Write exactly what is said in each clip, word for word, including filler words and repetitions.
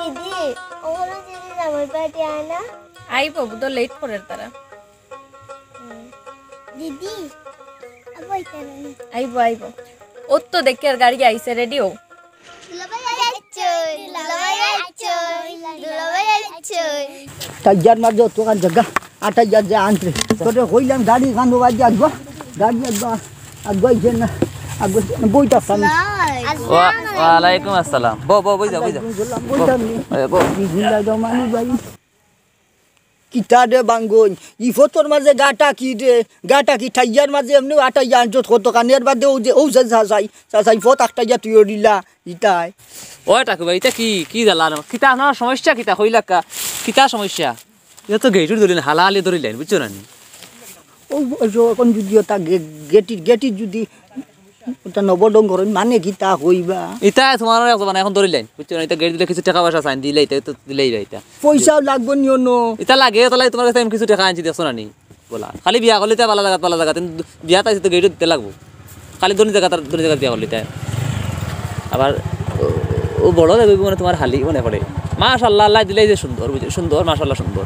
দিদি, ওখানে যদি জামাই পার্টি আয় না? আইবো, বুধ লেট করের তারা। দিদি, আবার কেন? আইবো, আইবো। ও তো দেখি আর গাড়ি আইছে, রেডি হও। দুলাভাই আইছে, দুলাভাই আইছে, দুলাভাই আইছে। টাইয়ার মাঝে অতখান জাগা, আটা যা যে আনতে। তোরে কইলাম গাড়ি কানো বাজে আগুয়া, গাড়ি আগুয়া, আগুয়া যে না, আগুয়া যে না, বইটা সামনে। ওয়া-, ওয়ালাইকুম আসসালাম। বউ, বউ, বই যা, বই যা। বইটা নি। এ, বউ। বিসমিল্লাহির রহমানির রহিম। কিতা রে বাঙ্গন, ই ফতর মাঝে গাটা কি রে? গাটা কি টাইয়ার মাঝে এমনে আটা আনছত কত কানের বাদে ও যে, ও যে চাচাই, চাচাই ফত আটটা ইয়া তুই ওরিলা, ইতাই। ওই টাকু ভাই, ইতা কি, কি জ্বালা না? কিতা আপনার সমস্যা কিতা? কইলাক্কা, কিতা সমস্যা? ইতা তো গেটর ধরিলেন, হালাহালি ধরিলেন, বুঝছো না নি? ও, ও যে এখন যদি ওটা গে-, গেটির, গেটির যদি ওটা নবডঙ্গর মানে কিতা কইবা? ইতা তোমার এক জমানা এখন ধরিলেন, বুঝছো না? ইতা গেট দিলে কিছু টাকা পয়সা চাইন, দিলে ইতা তো দিলেই বা ইতা। পয়সাও লাগবো নি অন্য? ইতা লাগে, ইতা লাগে, তোমার কাছে আমি কিছু টাকা আনছি, দেখছো না নি? বলা, খালি বিয়া করলে তো ভালা জাগাত, ভালা জাগাত, কিন্তু বিয়াত আইছে তো গেটও দিতে লাগবো। খালি ধনী জাগাত আর ধনী জাগাত বিয়া করলে তাই। আবার ও, ও বড় দেখবে মানে তোমার হালি মনে পড়ে। মাশাআল্লাহ, আল্লাহ দিলে যে সুন্দর, বুঝে, সুন্দর, মাশাআল্লাহ সুন্দর।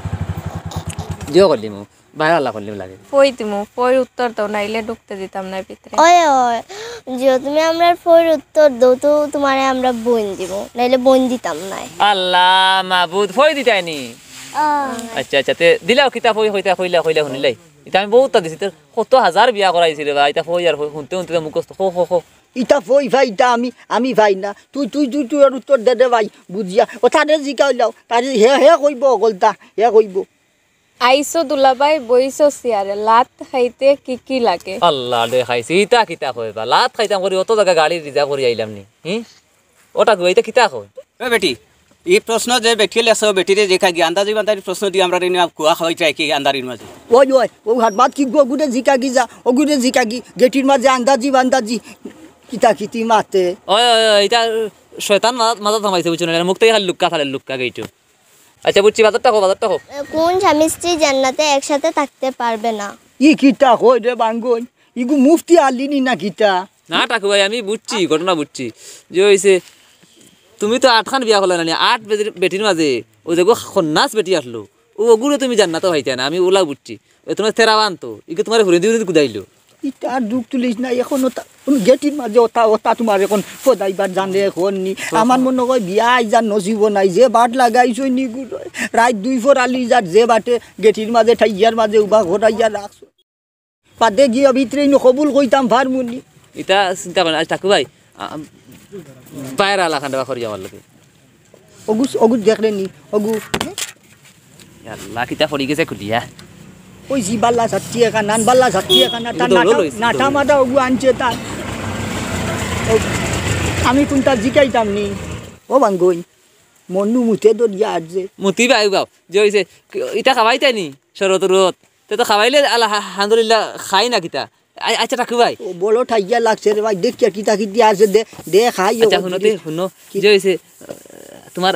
জিও করলি মু, বাইরে আল্লাহ করলি লাগে। ফই দিমু, ফইর উত্তর দাও, নাইলে ঢুকতে দিতাম না ভিতরে। ওই, ওই, যে তুমি আমরার ফইর উত্তর দাও তো তোমারে আমরা বইন দিব, নাইলে বইন দিতাম না। আল্লাহ মাবুদ, ফই দিতায়নি? আহ। আচ্ছা, আচ্ছা, তে দিলাও কিতা ফই কইতা কইলা, কইলা শুনিলাই। ইতা আমি বহুত দিছি, তোর কত হাজার বিয়া করাইছি রে বা, ইতা ফই আর ফই, হুনতে হুনতে তো মুখস্থ। কো, কো, কো। ইতা ফই ভাই, ইতা আমি, আমি ভাই না। তুই, তুই, তুই, তুই ওর উত্তর দে দে ভাই, বুঝিয়া। ও তারে জিকাইলাও, তারে হে, হে কইবো অকলতা, হে কইবো। আইছো দুলাভাই, বইছো চেয়ারে, লাত খাইতে কি কি লাগে? আল্লাহ রে খাইছি, ইতা কিতা কইবা? লাত খাইতাম করি, অত জাগা গাড়ি রিজার্ভ করি আইলাম নি, হি? ওটা গো, ইতা কিতা কয়? এ বেটি, ই প্রশ্ন যে বেটিয়ে লেখছে, বেটিরে জিকাগি, আন্দাজি বান্দাজি প্রশ্ন দিয়া আমরারে ইনো কুয়া খাওয়াইতে রাখি আন্দারির মাঝে। ওই, ওই, ও হাত বাদ কি গো, ওগুরে জিকাগি যা, ওগুরে জিকাগি, গেটির মাঝে আন্দাজি বান্দাজি, কিতা কিতি মাতে। ওই, ওই, ওই, ইতা শয়তান মাথাত, মাথাত হামাইছে, বুঝছো না? মুখ থাকি খালি লুক্কা ফালে, লুক্কা গেইটো। আচ্ছা, বুঝছি, বাজারটা কও, বাজারটা কও। কোন স্বামী স্ত্রী জান্নাতে একসাথে থাকতে পারবে না? ই কিতা কয় রে বাঙ্গন? ইগু মুফতি আলিনি না কিতা? না, টাকু ভাই, আমি বুঝছি, ঘটনা বুঝছি। যে অইছে, তুমি তো আটখান বিয়া করলে না নি, আট বেটির, বেটির মাঝে ও যেগু খন্নাস বেটি আসলো, ও ওগুরে তুমি জান্নাতো পাইতায় না, আমি ওলা বুঝছি। ও তোমার তেরাবান তো, ইগু তোমার হুরে দিয়ে কুদাইলো। ইতার দুখ তুলিস না, এখনো তা-, কোন গেটির মাঝে ওটা, ওটা তোমার এখন খোদাইবার জানে এখন নি। আমার মনে হয় বিয়া আইজার নসিব নাই, যে বাট লাগাইছই নি গুলো। রাইত দুই ফর আলি যার যে বাটে গেটির মাঝে, ঠাইয়ার মাঝে উবা ঘোরাইয়া রাখছো। বাদে গিয়া ভিতরে ইনো কবুল কইতাম পারমু নি। ইতা চিন্তা করেন, আজ টাকু ভাই, আ, বাইরে আলা খান্ডা করি আমার লগে। অগু, অগু দেখরে নি, অগু। আল্লাহ, কিতা পড়ি গেছে খুলিয়া। ওই জি বাল্লা সাচ্চি একা নান, বাল্লা সাচ্চি একা না, তার উদো নাটা, লইছে, নাটা উদো। মাটা অগু আনছে তার। ও, আমি কোনটা জিকাইতাম নি? ও বাঙ্গই, মন্নু মুতে দরিয়া আর যে। মুতি ভাই বাপ, যে অইছে, ইতা খাওয়াইতায় নি, শরত রত। তে তো খাওয়াইলে আল্লাহ, আলহামদুলিল্লাহ, খাই না কিতা। আ-, আচ্ছা, টাকু ভাই। ও, বলো ঠাইয়া লাগছে রে ভাই, দেখ কি, কিতা কিতি আছে, দে, দে, খাই, আচ্ছা, ও, হুনো তে, হুনো, কি? যে অইছে, আহ, তোমার,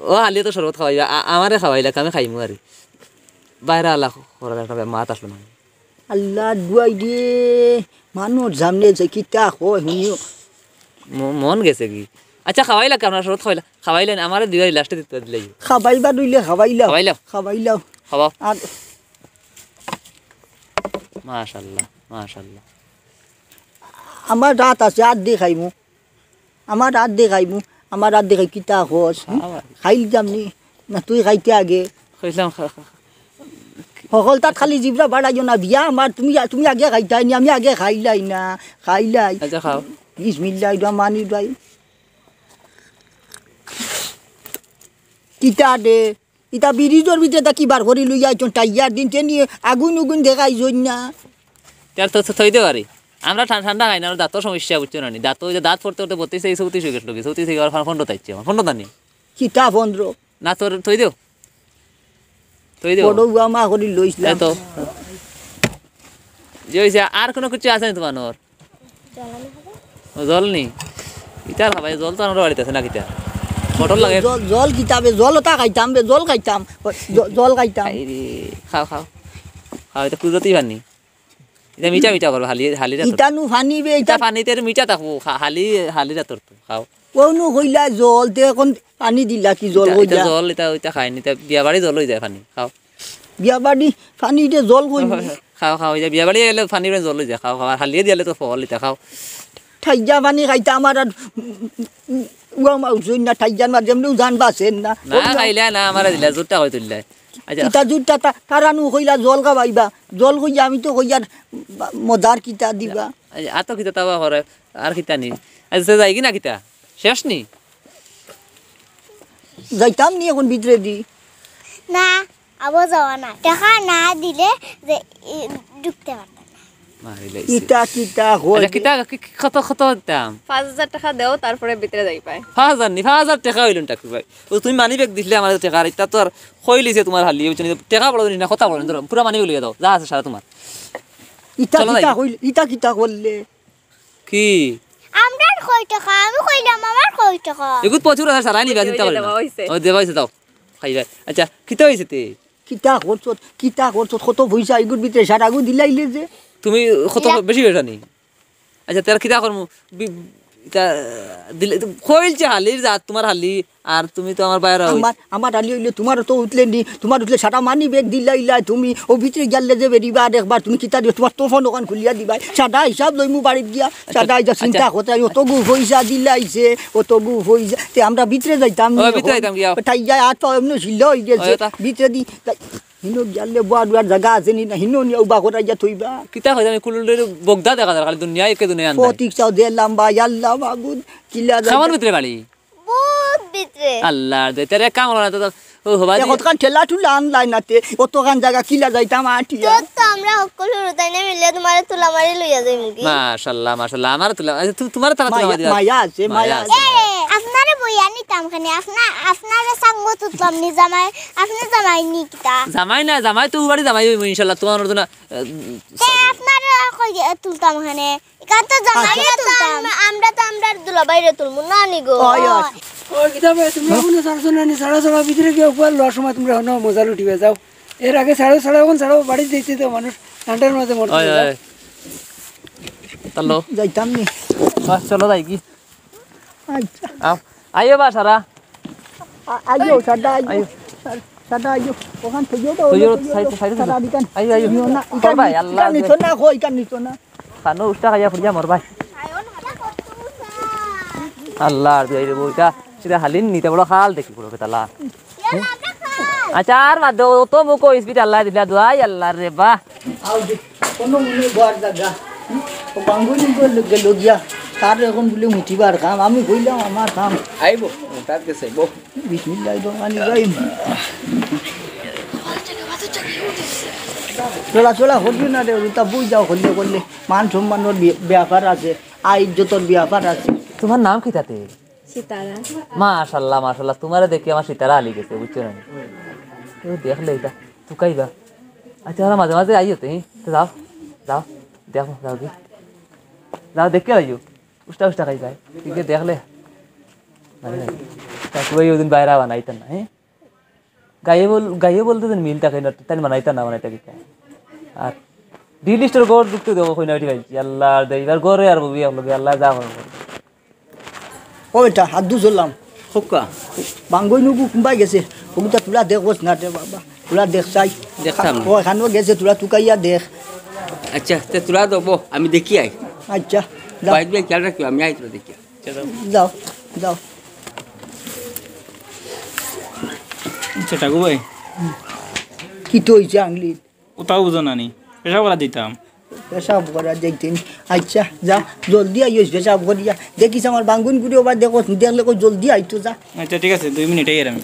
ও, আলিয়ে তো শরবত খাওয়াইবা, আ-, আমারে খাওয়াইলা, আমি খাইমু আরি। বাইরে আল্লাহ করার একটা মাত আসলো না। আল্লাহ দুয়াই দে, মানুষ সামনে যে কিতা কয়, হুনিও। ম-, মন গেছে কি? আচ্ছা, খাওয়াইলা কি আপনার শরবত খাওয়াইলা? খাওয়াইলেন, আমারে দিবাই লাস্টে দিতে দিলাই। খাবাইবা দইলে খাবাইলাও। খাবাইলাও। খাবাইলাও। খাওয়াও। আর মাশাআল্লাহ, মাশাআল্লাহ। আমার রাত আছে, আর দি খাইমু। আমার রাত দি খাইমু। আমার রাত দি খাই কিতা খোঁজ? খাওয়াই। খাইল যামনি। না, তুই খাইতে আগে। কইলাম খা, খা, খা। হকল তাত খালি জিবরা বাড়াইও না। বিয়া আমার, তুমি, তুমি আগে খাইতায় নি, আমি আগে খাইলাই না। খাইলাই। আচ্ছা, খাও। বিসমিল্লাহির রহমানির রহিম। কিতা দে? ইতা ব্রিজর ভিতরে তা কিবার করি লইয়া আইছন, টাইয়ার দিন তেনি আগুন উগুন দেখাইছন না। তার তো থই দে পারি। আমরা ঠান-, ঠান্ডা খাই না, আমার দাঁতর সমস্যা, বুঝছো না নি? দাঁত ওই যে দাঁত পড়তে পড়তে বত্রিশ থেকে চৌত্রিশ হয়ে গেছিল, চৌত্রিশ থেকে আবার পনেরো তাইছে আমার, পনেরো দানি। কিতা পনেরো? না, তোর থই দেও। থই দেও। বড় উয়া মা করি লইছিলাম। এ তো। যে হইছে, আর কোনো কিছু আছে নি তোমার? ও, জল নি? ইতার খাবাই, জল তো আমার বাড়িতে আছে না কিতা? মোটর লাগে? জল, জল কিতা বে? জল ওটা খাইতাম বে, জল খাইতাম। জ-, জল খাইতাম। খাই রে, খাও, খাও। খাও, এটা কুদরতি পানি। ইটা মিঠা মিঠা করো, হালি, হালি রাতর। ইতা নু পানি বে, ইতা ইতা পানিতে আর মিঠা থাকবো, হা-, হালি, হালি রাতর তো, খাও। অউ নু কইলা জল, তে অখন পানি দিলা কি জল ইতা, ইতা কইলা? জল, ইতা, ইতা খাইনি, ইতা বিয়া বাড়ি জল অই যায় পানি, খাও। বিয়া বাড়ি পানি ইটা জল কইনি। খাও, খাও, ইতা বিয়া বাড়ি গেলে পানি জল অই যায়, খাও, খাও, আর হালিয়ে দিয়ালে তো ফল, ইতা খাও। ঠাইজা পানি খাইতা আমার আর উয়া মাউস অই না, ঠাইজার মাঝে এমনেও জান বাঁচের না। না, খাইলা না, আমারে দিলা, জুরটা কই তুললা। আচ্ছা। ইতা জুরটা তা-, তারা নু কইলা জল খাওয়াইবা, জল কইয়া আমি তো কইয়ার মজার কিতা দিবা। আচ্ছা, আর তো কিতা তাবা করে, আর কিতা নি? আচ্ছা, যাইগি না কিতা? শেষ নি? যাইতাম নি অখন ভিতরে দি। না, আবো যাওয়া না। টেকা না দিলে যে, ই, ঢুকতে পারতাম না। মারিলাইছে। ইতা কিতা কয়? আচ্ছা, কিতা, কি, কি, কত, কত দাম? পাঁচ হাজার টেকা দেও, তারপরে ভিতরে যাইবায়। পাঁচ হাজার নি, পাঁচ হাজার টেকা অইলো না টাকু ভাই। ও তুমি মানি ব্যাগ দিলে আমার টেকা, আর ইতা তো আর কইলিছে তুমার হালি, বুঝছো নি? টেকা বড় জিনিস না, কথা বড় জিনিস। পুরা মানি ব্যাগ লইয়া যাও, যা আছে সারা তুমার। ইতা চলো কিতা যাই। কইল-, ইতা কিতা করলে? কি? আমরার কয় টেকা? আমি কইলাম, আমার কয় টেকা? এগুত প্রচুর আছে, সারাই নিবা, ওই যে, চিন্তা ওই যে করিও না। দেওয়া হইছে। ওই দেওয়া হইছে, দাও। খাইবায়। আচ্ছা, কিতা হইছে তে? কিতা করছত? কিতা করছত? কত পয়সা এগুর ভিতরে সারাগু দিলাইলে যে? তুমি কত ইলা- বেশি পয়সা নি? আচ্ছা, তার কিতা করমু? বি-, ইতা দিলে তো কইলছে হালির জাত, তুমার হালি, আর তুমি তো আমার বাইরা হই। আমার, আমার হালি অইলে তুমার তো উঠলে নি, তুমার উঠলে সারা মানি ব্যাগ দিলাইলা তুমি, ও ভিতরে গেলে যে বেরিবা আর একবার তুমি কিতা দিও, তুমার তফন অখান খুলিয়া দিবায়, সারা হিসাব লইমু বাড়িত গিয়া, আচ্ছা, সারা হিসাব চিন্তা আচ্ছা। করতে, অতগু পয়সা দিলাইছে, অতগু পয়সা, তে আমরা ভিতরে যাইতাম নি ও, ভিতরে এখন। যাইতাম গিয়া। তাই গিয়া হাত পাও এমনে ঢিলা হই গেছে, ও, এটা। ভিতরে দি, তাই, হিনো গেলে বুয়া দুয়ার জাগা আছে নি না, হিনো নিয়া উবা করাইয়া থইবা। কিতা কইতাম, এই কুলুলরে বগদা দেখা যার, খালি দুনিয়া একে দুনিয়া আন্দায়। ফটিক চাও দে লাম্বা, ইয়াল্লা মাবুদ, কিলা যায় খাওয়ার না। ভিতরে বাড়ি। বহুত ভিতরে। আল্লাহর দে, তারে কাম হলো না তো, ও হবা এ দি। কতখান ঠেলা ঠুলা আনলাই না তে, অতখান জাগা কিলা যাইতাম আটিয়া। যত আমরা হক্কল হুরুতাইনে মিলে তুমারে তুলা মারি লইয়া যাইমু গি। মাশাআল্লাহ, মাশাআল্লাহ, আমারে তুলা, আচ্ছা, তু-, তুমারে তারা তুলা মায়া, মারি দিবা। মায়া আছে, মায়া মায়া আছে। আছে। এ, আপনারে বইয়া নিতাম খানি, আপনা-, আপনারে সাঙ্গ তুলতাম নি জামাই, আপনি জামাই নি কিতা? জামাই না, জামাই তো উবাড়ি জামাই হইবো ইনশাআল্লাহ, তুমার তো না, আহ, তে আপনারে কই তুলতাম খানে? ইখান তো জামাইরে আচ্ছা। তুলতাম। আম-, আমরা তো আমরার দুলাভাইরে তুলমু না নি গো। ওই, ওই। ওই, কিতা ভাই, তুমি অখনো ছাড়ছো না নি? ছাড়ো, ছাড়ো, ভিতরে গিয়া উপহার লওয়ার সময় তুমরা অখনো মজা লুটিবায়, যাও। এর আগে ছাড়ো, ছাড়ো, অখন ছাড়ো, বাড়িত যাইতে তো মানুষ ঠান্ডার মাঝে মরতে ওই, যায়। ওই। চলো। যাইতাম নি। বাহ, চলো যাই কি? আচ্ছা। আও। আইও বা সারা। আ-, আইও, সাদা আইও। আইও। সাদা আইও। অখান থইও তো, থইও, থইও তো। সাইডে, সাইডে সাদা থইও। দিকান। আইও, আইও। নিও না, ও ইকান ভাই, নি-, আল্লাহ ইকান নিতো না, কই, ইকান নিতো না। খানো উষ্টা খাইয়া ফুড়িয়া মরবায়। আল্লাহর দুয়াই রে বইটা, সেটা হালিন নিতে বড় খাল দেখি পুরো কেতালা। আচ্ছা, আর মা দো তো মুখো স্পিড আল্লাহ দিলা দুয়াই, আল্লাহর রে বা। আও দে, কোনো মনে বার জাগা। ও বাঙ্গুনি গেল, গেল গিয়া। তার অখন বুলে মুঠিবার কাম, আমি কইলাম আমার কাম। আইবো, তার গেছে আইবো। বিসমিল্লাহির রহমানির রহিম। চলা, চলা, করিও না রে, ওটা বুঝ যাও, করলে, করলে। মান সম্মানর বি-, ব্যাপার আছে, আয় ইজ্জতর ব্যাপার আছে। তুমার নাম কিতা তে? সিতারা। মাশাআল্লাহ, মাশাআল্লাহ, তুমারে দেখি আমার সিতারা হালি গেছে, বুঝছো না? ও দেখলে ইটা, তুকাইবা। আচ্ছা, ওরা মাঝে মাঝে আইও তে, হুম? তো যাও, যাও, দেখো, যাও কি? যাও, দেখে আইও। উষ্টা উষ্টা খাইবায়। ঠিক আছে, দেখলে? মানে, কাকু ভাই ওদিন বাইরে বানাইতেন না, হ্যাঁ? গাইয়ে বল-, গাইয়ে বলতে দেন মিল থাকে না, তাই বানাইতেন না, বানাইতে কিতা? আর ডি লিস্টের ঘর ঢুকতে দেবো, কই না উঠি ভাই। আল্লাহ দে, এবার ঘরে আর ববি, আল্লাহ, আল্লাহ যা করে। ও বেটা, হাত ধু চললাম। হুক্কা। বাঙ্গই নুকু কুম্বাই গেছে। ওগুতা তুলা দেখ, বস না রে বাবা। তুলা দেখ চাই। দেখতাম। ও, এখানেও গেছে, তুলা তুকাইয়া দেখ। আচ্ছা, তে তুলা দেবো, আমি দেখি আই। আচ্ছা, যাও। বাইক, বাইক খেয়াল রাখিও, আমি আই তুলা দেখি। যাও, যাও। আচ্ছা, টাকু ভাই। কিতা অইছে আংলিত? ওটাও বুঝো না নি? পেশাব করা দিতাম। পেশাব করা যাইতে নি? আচ্ছা, যাও, জলদি আইস পেশাব করিয়া। দেখিস আমার বাঙ্গুন গুড়ি ওবার দেখো, দেখলে কই জলদি আইতো যা। আচ্ছা, ঠিক আছে, দুই মিনিট আইয়ার আমি।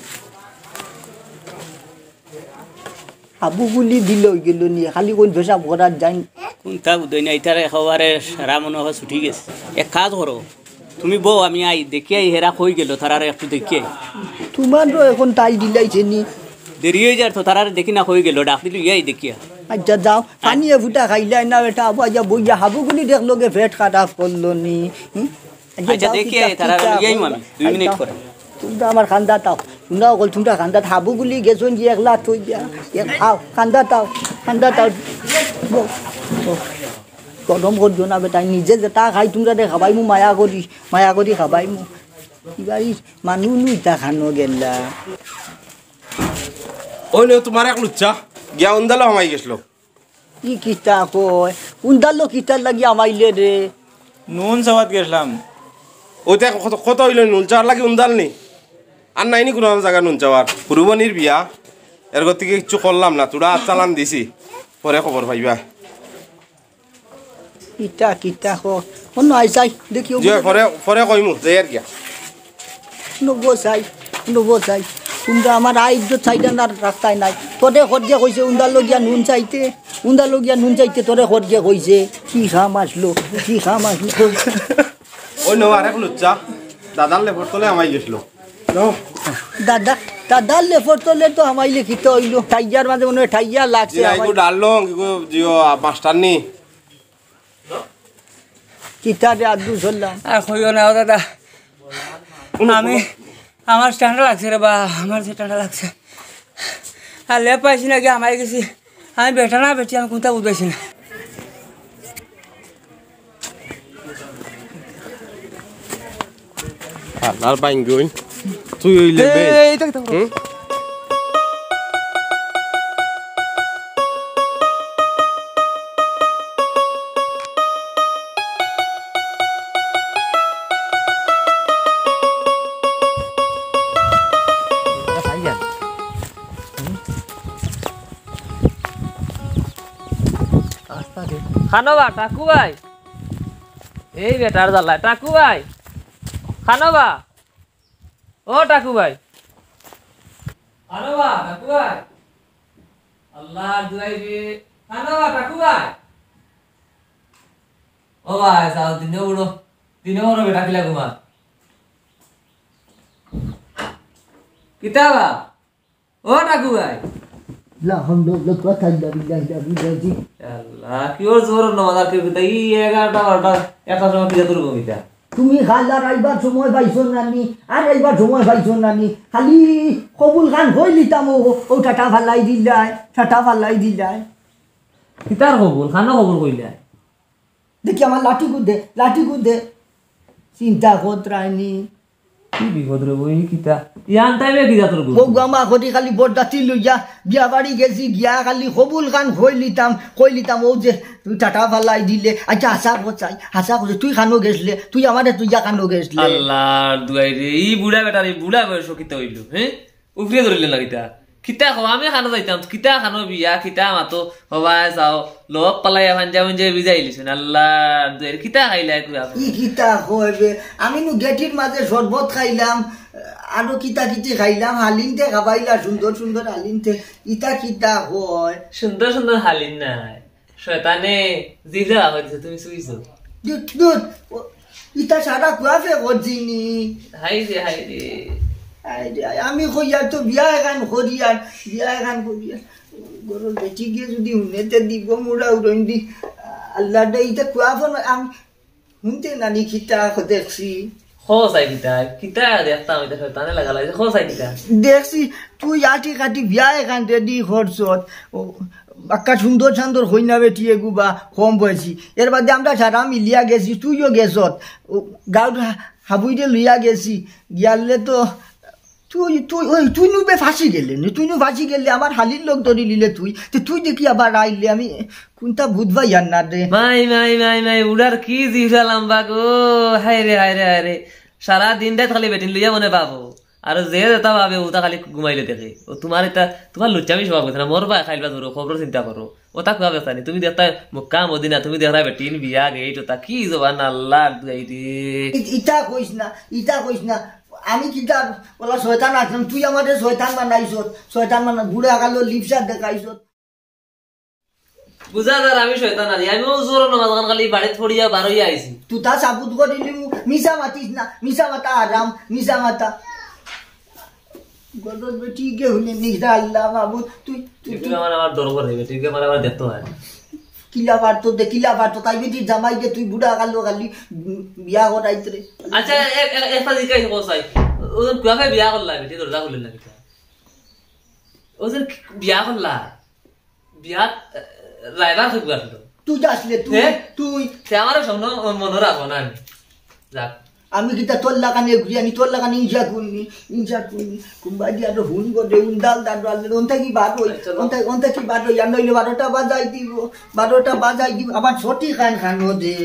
হাবু গুলি দিল অই গেল নি, খালি কোন পেশাব করার যাইন। কোনটা বুঝই না, ইতারে একেবারে সারা মনে হয় ছুটি গেছে। এক কাজ করো, তুমি বও, আমি আই, দেখি আই, হেরা কই গেল, তারারে একটু দেখি আই। তোমারও এখন তাই দিলাইছে নি? দেরি অই যার তো, তারারে দেখি না কই গেল, ডাক দিলে ইয়াই দেখিয়া। আচ্ছা, যাও, পানি এ ফুটা খাইলাই না বেটা, আবু আইয়া বইয়া হাবু গুলি দেখলো গে, পেট খারাপ করলো নি। হুম? আচ্ছা, যাও, দেখি কিতা, আই, তারারে কিতা ইয়াই কইবা? আমি, দুই মিনিট আচ্ছা, করে। তোমরা আমার খান্দা তাও, তোমরা অকল তোমরা খান্দা হাবু গুলি গেছন যে একলা থই দিয়া, এক, আও, খান্দা তাও, খান্দা তাও। বও, বও। শরম করিও না বেটা, নিজে যেটা খাই তুমরারে খাবাইমু, মায়া করি, মায়া করি খাবাইমু। ইবাই মানু নু ইতা খানো গেলা। ওই নে তুমার এক লুচ্চা গিয়া উন্দালো হামাই গেছলো। ই কিতা কয়? উন্দালো কিতার লাগি হামাইলে রে? নুন চাওয়াত গেছলাম। ওইটা কত, কত অইলো নুন চাওয়ার লাগি উন্দাল নি? আর নাইনি কুনু জাগা নুন চাওয়ার। হুরুবনির বিয়া, এর গতিকে কিচ্ছু করলাম না, থুড়া আত চালান দিছি, পরে খবর পাইবা। ইতা কিতা ক? অন্য আই চাই, দেখি জি, অগুলো। পরে, পরে কইমু, যাই আর গিয়া। নবো চাই, নবো চাই। তুমরা আমার আইজ চাইরা না রাস্তায় নাই। তোরে খরগে কইছে উন্দার লগিয়া নুন চাইতে, উন্দার লগিয়া নুন চাইতে তোরে খরগে কইছে। কি কাম আসলো, কি কাম আসলো? ওই নও আরেক লুচ্চা, দাদার লেফর তলে হামাই গেছলো। দাদা, দাদার লেফর তলে তো হামাইলে কিতা অইলো? টাইয়ার মাঝে মনে হয় টাইয়ার লাগছে। জি, আমার। এগো ডাললং, এগো জিও, আ, মাস্টার নি। কিতা রে আব্দুল সালাম? আর কইও না, ও দাদা। আমি, আমার ঠান্ডা লাগছে রে বা, আমার যে ঠান্ডা লাগছে। আর লেপ পাইছি না কি, হামাই গেছি। আমি বেটা না বেটি, আমি কুনটা বুঝাইছি না। আর বাইঙ্গুইন, তুই অইলে বে। এই, এই, থাক, থাক, থাক। হুম? খানো বা, টাকু ভাই। এই বেটার জ্বালায়। টাকু ভাই। খানো বা। ও টাকু ভাই। খানো বা, টাকু ভাই। আল্লাহর দুয়াই রে। খানো বা, টাকু ভাই। ও ভাই, যাও, দিনে উঠো। দিনে উঠো, বেটা, কিলা ঘুমা। কিতা বা? ও টাকু ভাই। লা হাওলা ওয়ালা কুওয়াতা ইল্লা বিল্লাহিল আলিয়্যিল আযীম। আল্লাহ, কি ওর জোর নমাজ আর কি কিতা? ই এগারোটা, বারোটা, একটা সময় কিতা তোর কবিতা? তুমি খালার আইবার সময় পাইছো না নি, আর আইবার সময় পাইছো না নি। খালি কবুল খান কইলিতাম, ও, ও টাটা ফালাই দিলাই, টাটা ফালাই দিলাই। কিতার কবুল? খানো কবুল কইলাই? দেখি আমার লাঠি কুদে, লাঠি কুদে। চিন্তা করতরায়নি। কি বিপদ রে বই, কিতা? ইয়ান টাইমে কিতা তোর গো? বউ গামা করি খালি বরদাতি লইয়া বিয়া বাড়ি গেছি, গিয়া খালি কবুল খান কইলিতাম, কইলিতাম, ও যে তুই টাটা ফালাই দিলে। আচ্ছা, হাছা কর চাই, হাছা কর, তুই খানো গেছলে, তুই আমারে তুই যা খানো গেছলে। আল্লাহর দুয়াই রে, ই বুড়া বেটার, ই বুড়া বয়স কিতা অইলো, হ্যাঁ? উফরে ধরিলে না কিতা? কিতা কও, আমি খানো যাইতাম, কিতা খানো বিয়া, কিতা মাতো, হবায় যাও, লোক পালাইয়া পাঞ্জা পাঞ্জা ভিজাই লিছেন, আল্লাহর দুয়ারে, কিতা খাইলা একটু আপনি? ই কিতা কয় বে? আমি নু গেটির মাঝে শরবত খাইলাম, আরো কিতা কিতি খাইলাম, হালিমতে খাবাইলা, সুন্দর সুন্দর হালিমতে। ইতা কিতা কয়? সুন্দর সুন্দর হালিম নাই, শয়তানে জিভরা হইছে, তুমি শুইছো। দুধ, দুধ, ও, ইতা সারা কুয়াফে করছিনি। হায় রে, হায় রে। হায় রে, হায়, আমি কই আর তো বিয়া এখান করি আর, বিয়া এখান করি আর। গরুর বেটি গিয়ে যদি হুনেতে দিব মুড়া উড়ন দি। আল্লাহ দে, ইতা কুয়াফে না, আমি হুনতে নানি কিতা দেখছি। খো চাই কিতা, কিতা দেখতাম ইতা শয়তানে লাগা লাগছে, খো চাই কিতা। দেখছি, তুই আটি কাটি বিয়া এখান রেডি করছত। ও, বাক্কা সুন্দর সান্দর কইনা বেটি এগু বা কম বয়সী। এর বাদে আমরা সারা মিলিয়া গেছি, তুইও গেছত। ও, গাউর হা-, হাবুইরে লইয়া গেছি। গিয়ালে তো তুই, তুই, ওই, তুই নু বে ফাঁসি গেলে নি, তুই নু ফাঁসি গেলে, আমার হালির লোক ধরি নিলে তুই। তে তুই দেখি আবার আইলে, আমি কোনটা বুঝবাই আর না রে। মাই, মাই, মাই, মাই, উড়ার কি জিভরা লম্বা গো। হায় রে, হায় রে, হায় রে। সারা দিন রাত খালি বেটিন লইয়া মনে ভাবো। আর যে যেটা ভাবে, ওটা খালি ঘুমাইলে দেখে। ও তোমার এটা, তোমার লুচ্চামি স্বভাব গেছে না। মরবা, খাইলবা ধরো, খবর চিন্তা করো। ওটা কুয়া বেসানি। তুমি দেখতা মক্কা মদিনা, তুমি দেখরা বেটিন বিয়া গেট, ওটা কি জবান আল্লাহর দুয়াই রে। ই-, ইটা কইস না, ইটা কইস না। আমি কিতা ওলা শয়তান আছলাম, তুই আমারে শয়তান বানাইছত, শয়তান বানা-, বুড়া কালো লিপসার দেখাইছত। বুঝা যার আমি শয়তান আনি, আমি ও জোর নমাজ খান খালি বাড়িত পড়িয়া বার হইয়া আইছি। তুই তা সাবুত করিলি, মিছা মাতিস না, মিছা মাতা আরাম, মিছা মাতা। গদর বেটি কে হুনে নিস না, আল্লাহ মাবুদ, তুই, তুই, তুই তুই আমার, আমার ডর করে, বেটি কে আমার, আমার দেখতে হয়। কিলা পারতো দে, কিলা পারতো, তাই বেটি জামাই দে, তুই বুড়া কালো খালি, উম, বিয়া করাইত রে। আচ্ছা, এক, এক, একটা জিজ্ঞাসা কর চাই, ওজন কুয়াকে বিয়া করলা, বেটি দরজা খুলেন না কিতা? ওজন বিয়া করলা, বিয়াত, আহ, রায়বার হইব আসলো। তুই যাস রে, তুই, এ? তুই। সে আমারও স্বপ্ন মনে রাখবো না আমি। যাক। আমি কিতা তোর লাখান এগুলি আনি, তোর লাখান ইনজা করনি, ইনজা করনি। কুম্বাদি আরো হুন গদে, উন্দাল দাঁড়, অন্তা কি বাদ হই, আচ্ছা, অন্তা, অন্তা কি বাদ হই, আর নইলে বারোটা বাজাই দিব, বারোটা বাজাই দিব, আবার ছটি খান খান দে।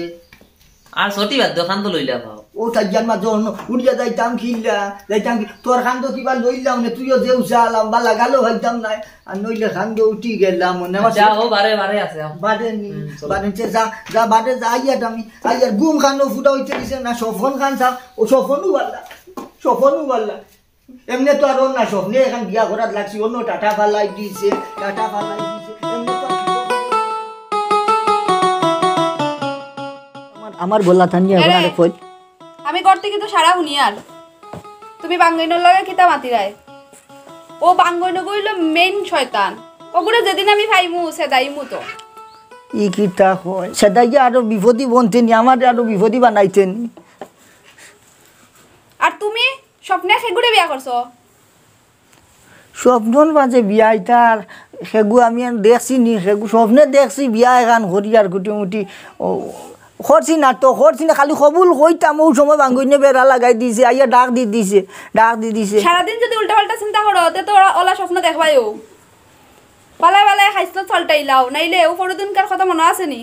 আর ছটি বাদ দে, খান তো লইলা পাও। ও তার জানমা যখন উড়িয়া যাইতাম কিল্লা, যাইতাম কি, তোর খান তো কিবা লইলাম না, তুইও যে উষা আলাম, বালা গালো হইতাম নাই। আর নইলে খান তো উঠি গেলাম, মনে আমার যা, ও বারে, বারে আছে, আও। বারে নি, হুম, চলো। বারে নিচে যা, যা বারে যা, আইয়ার আমি, আইয়ার ঘুম খানো ফুটা হইতে দিছে না, স্বপন খান সাহেব, ও স্বপনও বাল্লা, স্বপনও বাল্লা। এমনে তো আর ওর না স্বপ্নে এখন বিয়া করার লাগছি, অন্য টাটা ফালাই দিছে, টাটা ফালাই দিছে। এমনে তো আর আমার, আমার গলা থানিয়া এরে। এখন আরেক ফোন। আমি ঘর থেকে তো সারা হুনিয়ার। তুমি বাঙ্গইনর লগে কিতা মাতিরায়? ও বাঙ্গইন অইলো মেইন শয়তান। ওগুরে যেদিন আমি পাইমু, সেদাইমু তো। ই কিতা কয়? সেদাইয়া আরো বিপদি বনতে নি, আমারে আরো বিপদি বানাইতে নি। আর তুমি স্বপ্নে খেগুরে বিয়া করছো? স্বপ্নর মাঝে বিয়া ইতার, খেগু আমি আর দেখছি নি, খেগু স্বপ্নে দেখছি বিয়া এখান করি আর কুটিমুটি, ও, করছি না তো, করছি না, খালি কবুল কইতাম, ও সময় বাঙ্গইনে বেড়া লাগাই দিছে, আইয়া ডাক দি দিছে, ডাক দি দিছে। সারাদিন যদি উল্টাপাল্টা চিন্তা করো, তে তো ওরা, ওলা স্বপ্ন দেখবাইও। বালায় বালায় খাইছলত পাল্টাইলাও, নাইলে ও পরদিনকার কথা মনো আছে নি?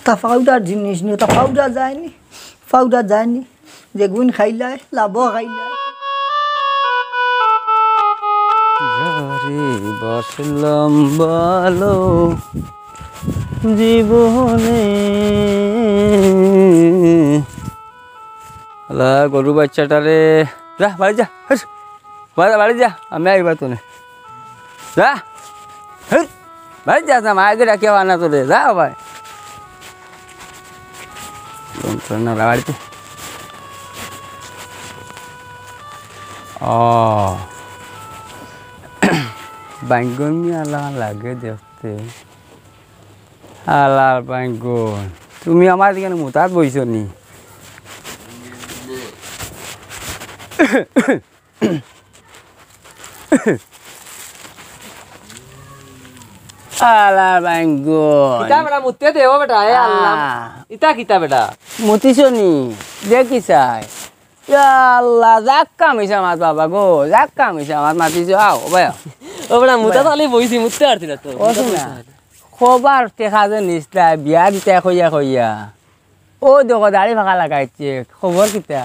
তা পাউডার জিনিস নি, তা পাউডার যায়নি, পাউডার যায়নি। যেগুন খাইলায়, লাভ খাইলায়। যারে বাসলাম ভালো জীবনে। আলা গরু বাচ্চাটারে, যা, বাড়ি যা, হেস। বাড়ি, বাড়ি যা, আমি আইবা তো নে। যা, হেই, বাড়ি যা, যা, মায়ের ডাকিয়া আনা তোরে, যা ভাই। যন্ত্রণা বাড়িতে। ও, বাইঙ্গন নি আলা লাগে দেখতে। আলার বাইঙ্গন, তুমি আমার এখানে মুতাত বইছো নি? আলা বাইঙ্গন। কিতা বেটা, মুততে দে, ও বেটা, এ আল্লাহ। আহ। ইতা কিতা বেটা? মুতিছো নি? দেখি চাই। ইয়া আল্লাহ, জাক্কা মিছা মাত বাবা গো, জাক্কা মিছা মাত মাতিছো, আও, ও ভাই, আও। ও বেটা, মুতা ভাই। তাহলে বইছি, মুততে পারছি না তো। ও মুতা শোনা, বইছি না। খবর টেকা যে নিছলা, বিয়া দিতা কইয়া কইয়া। ও দেখো, দাড়ি ফাঁকা লাগাইছে, খবর কিতা?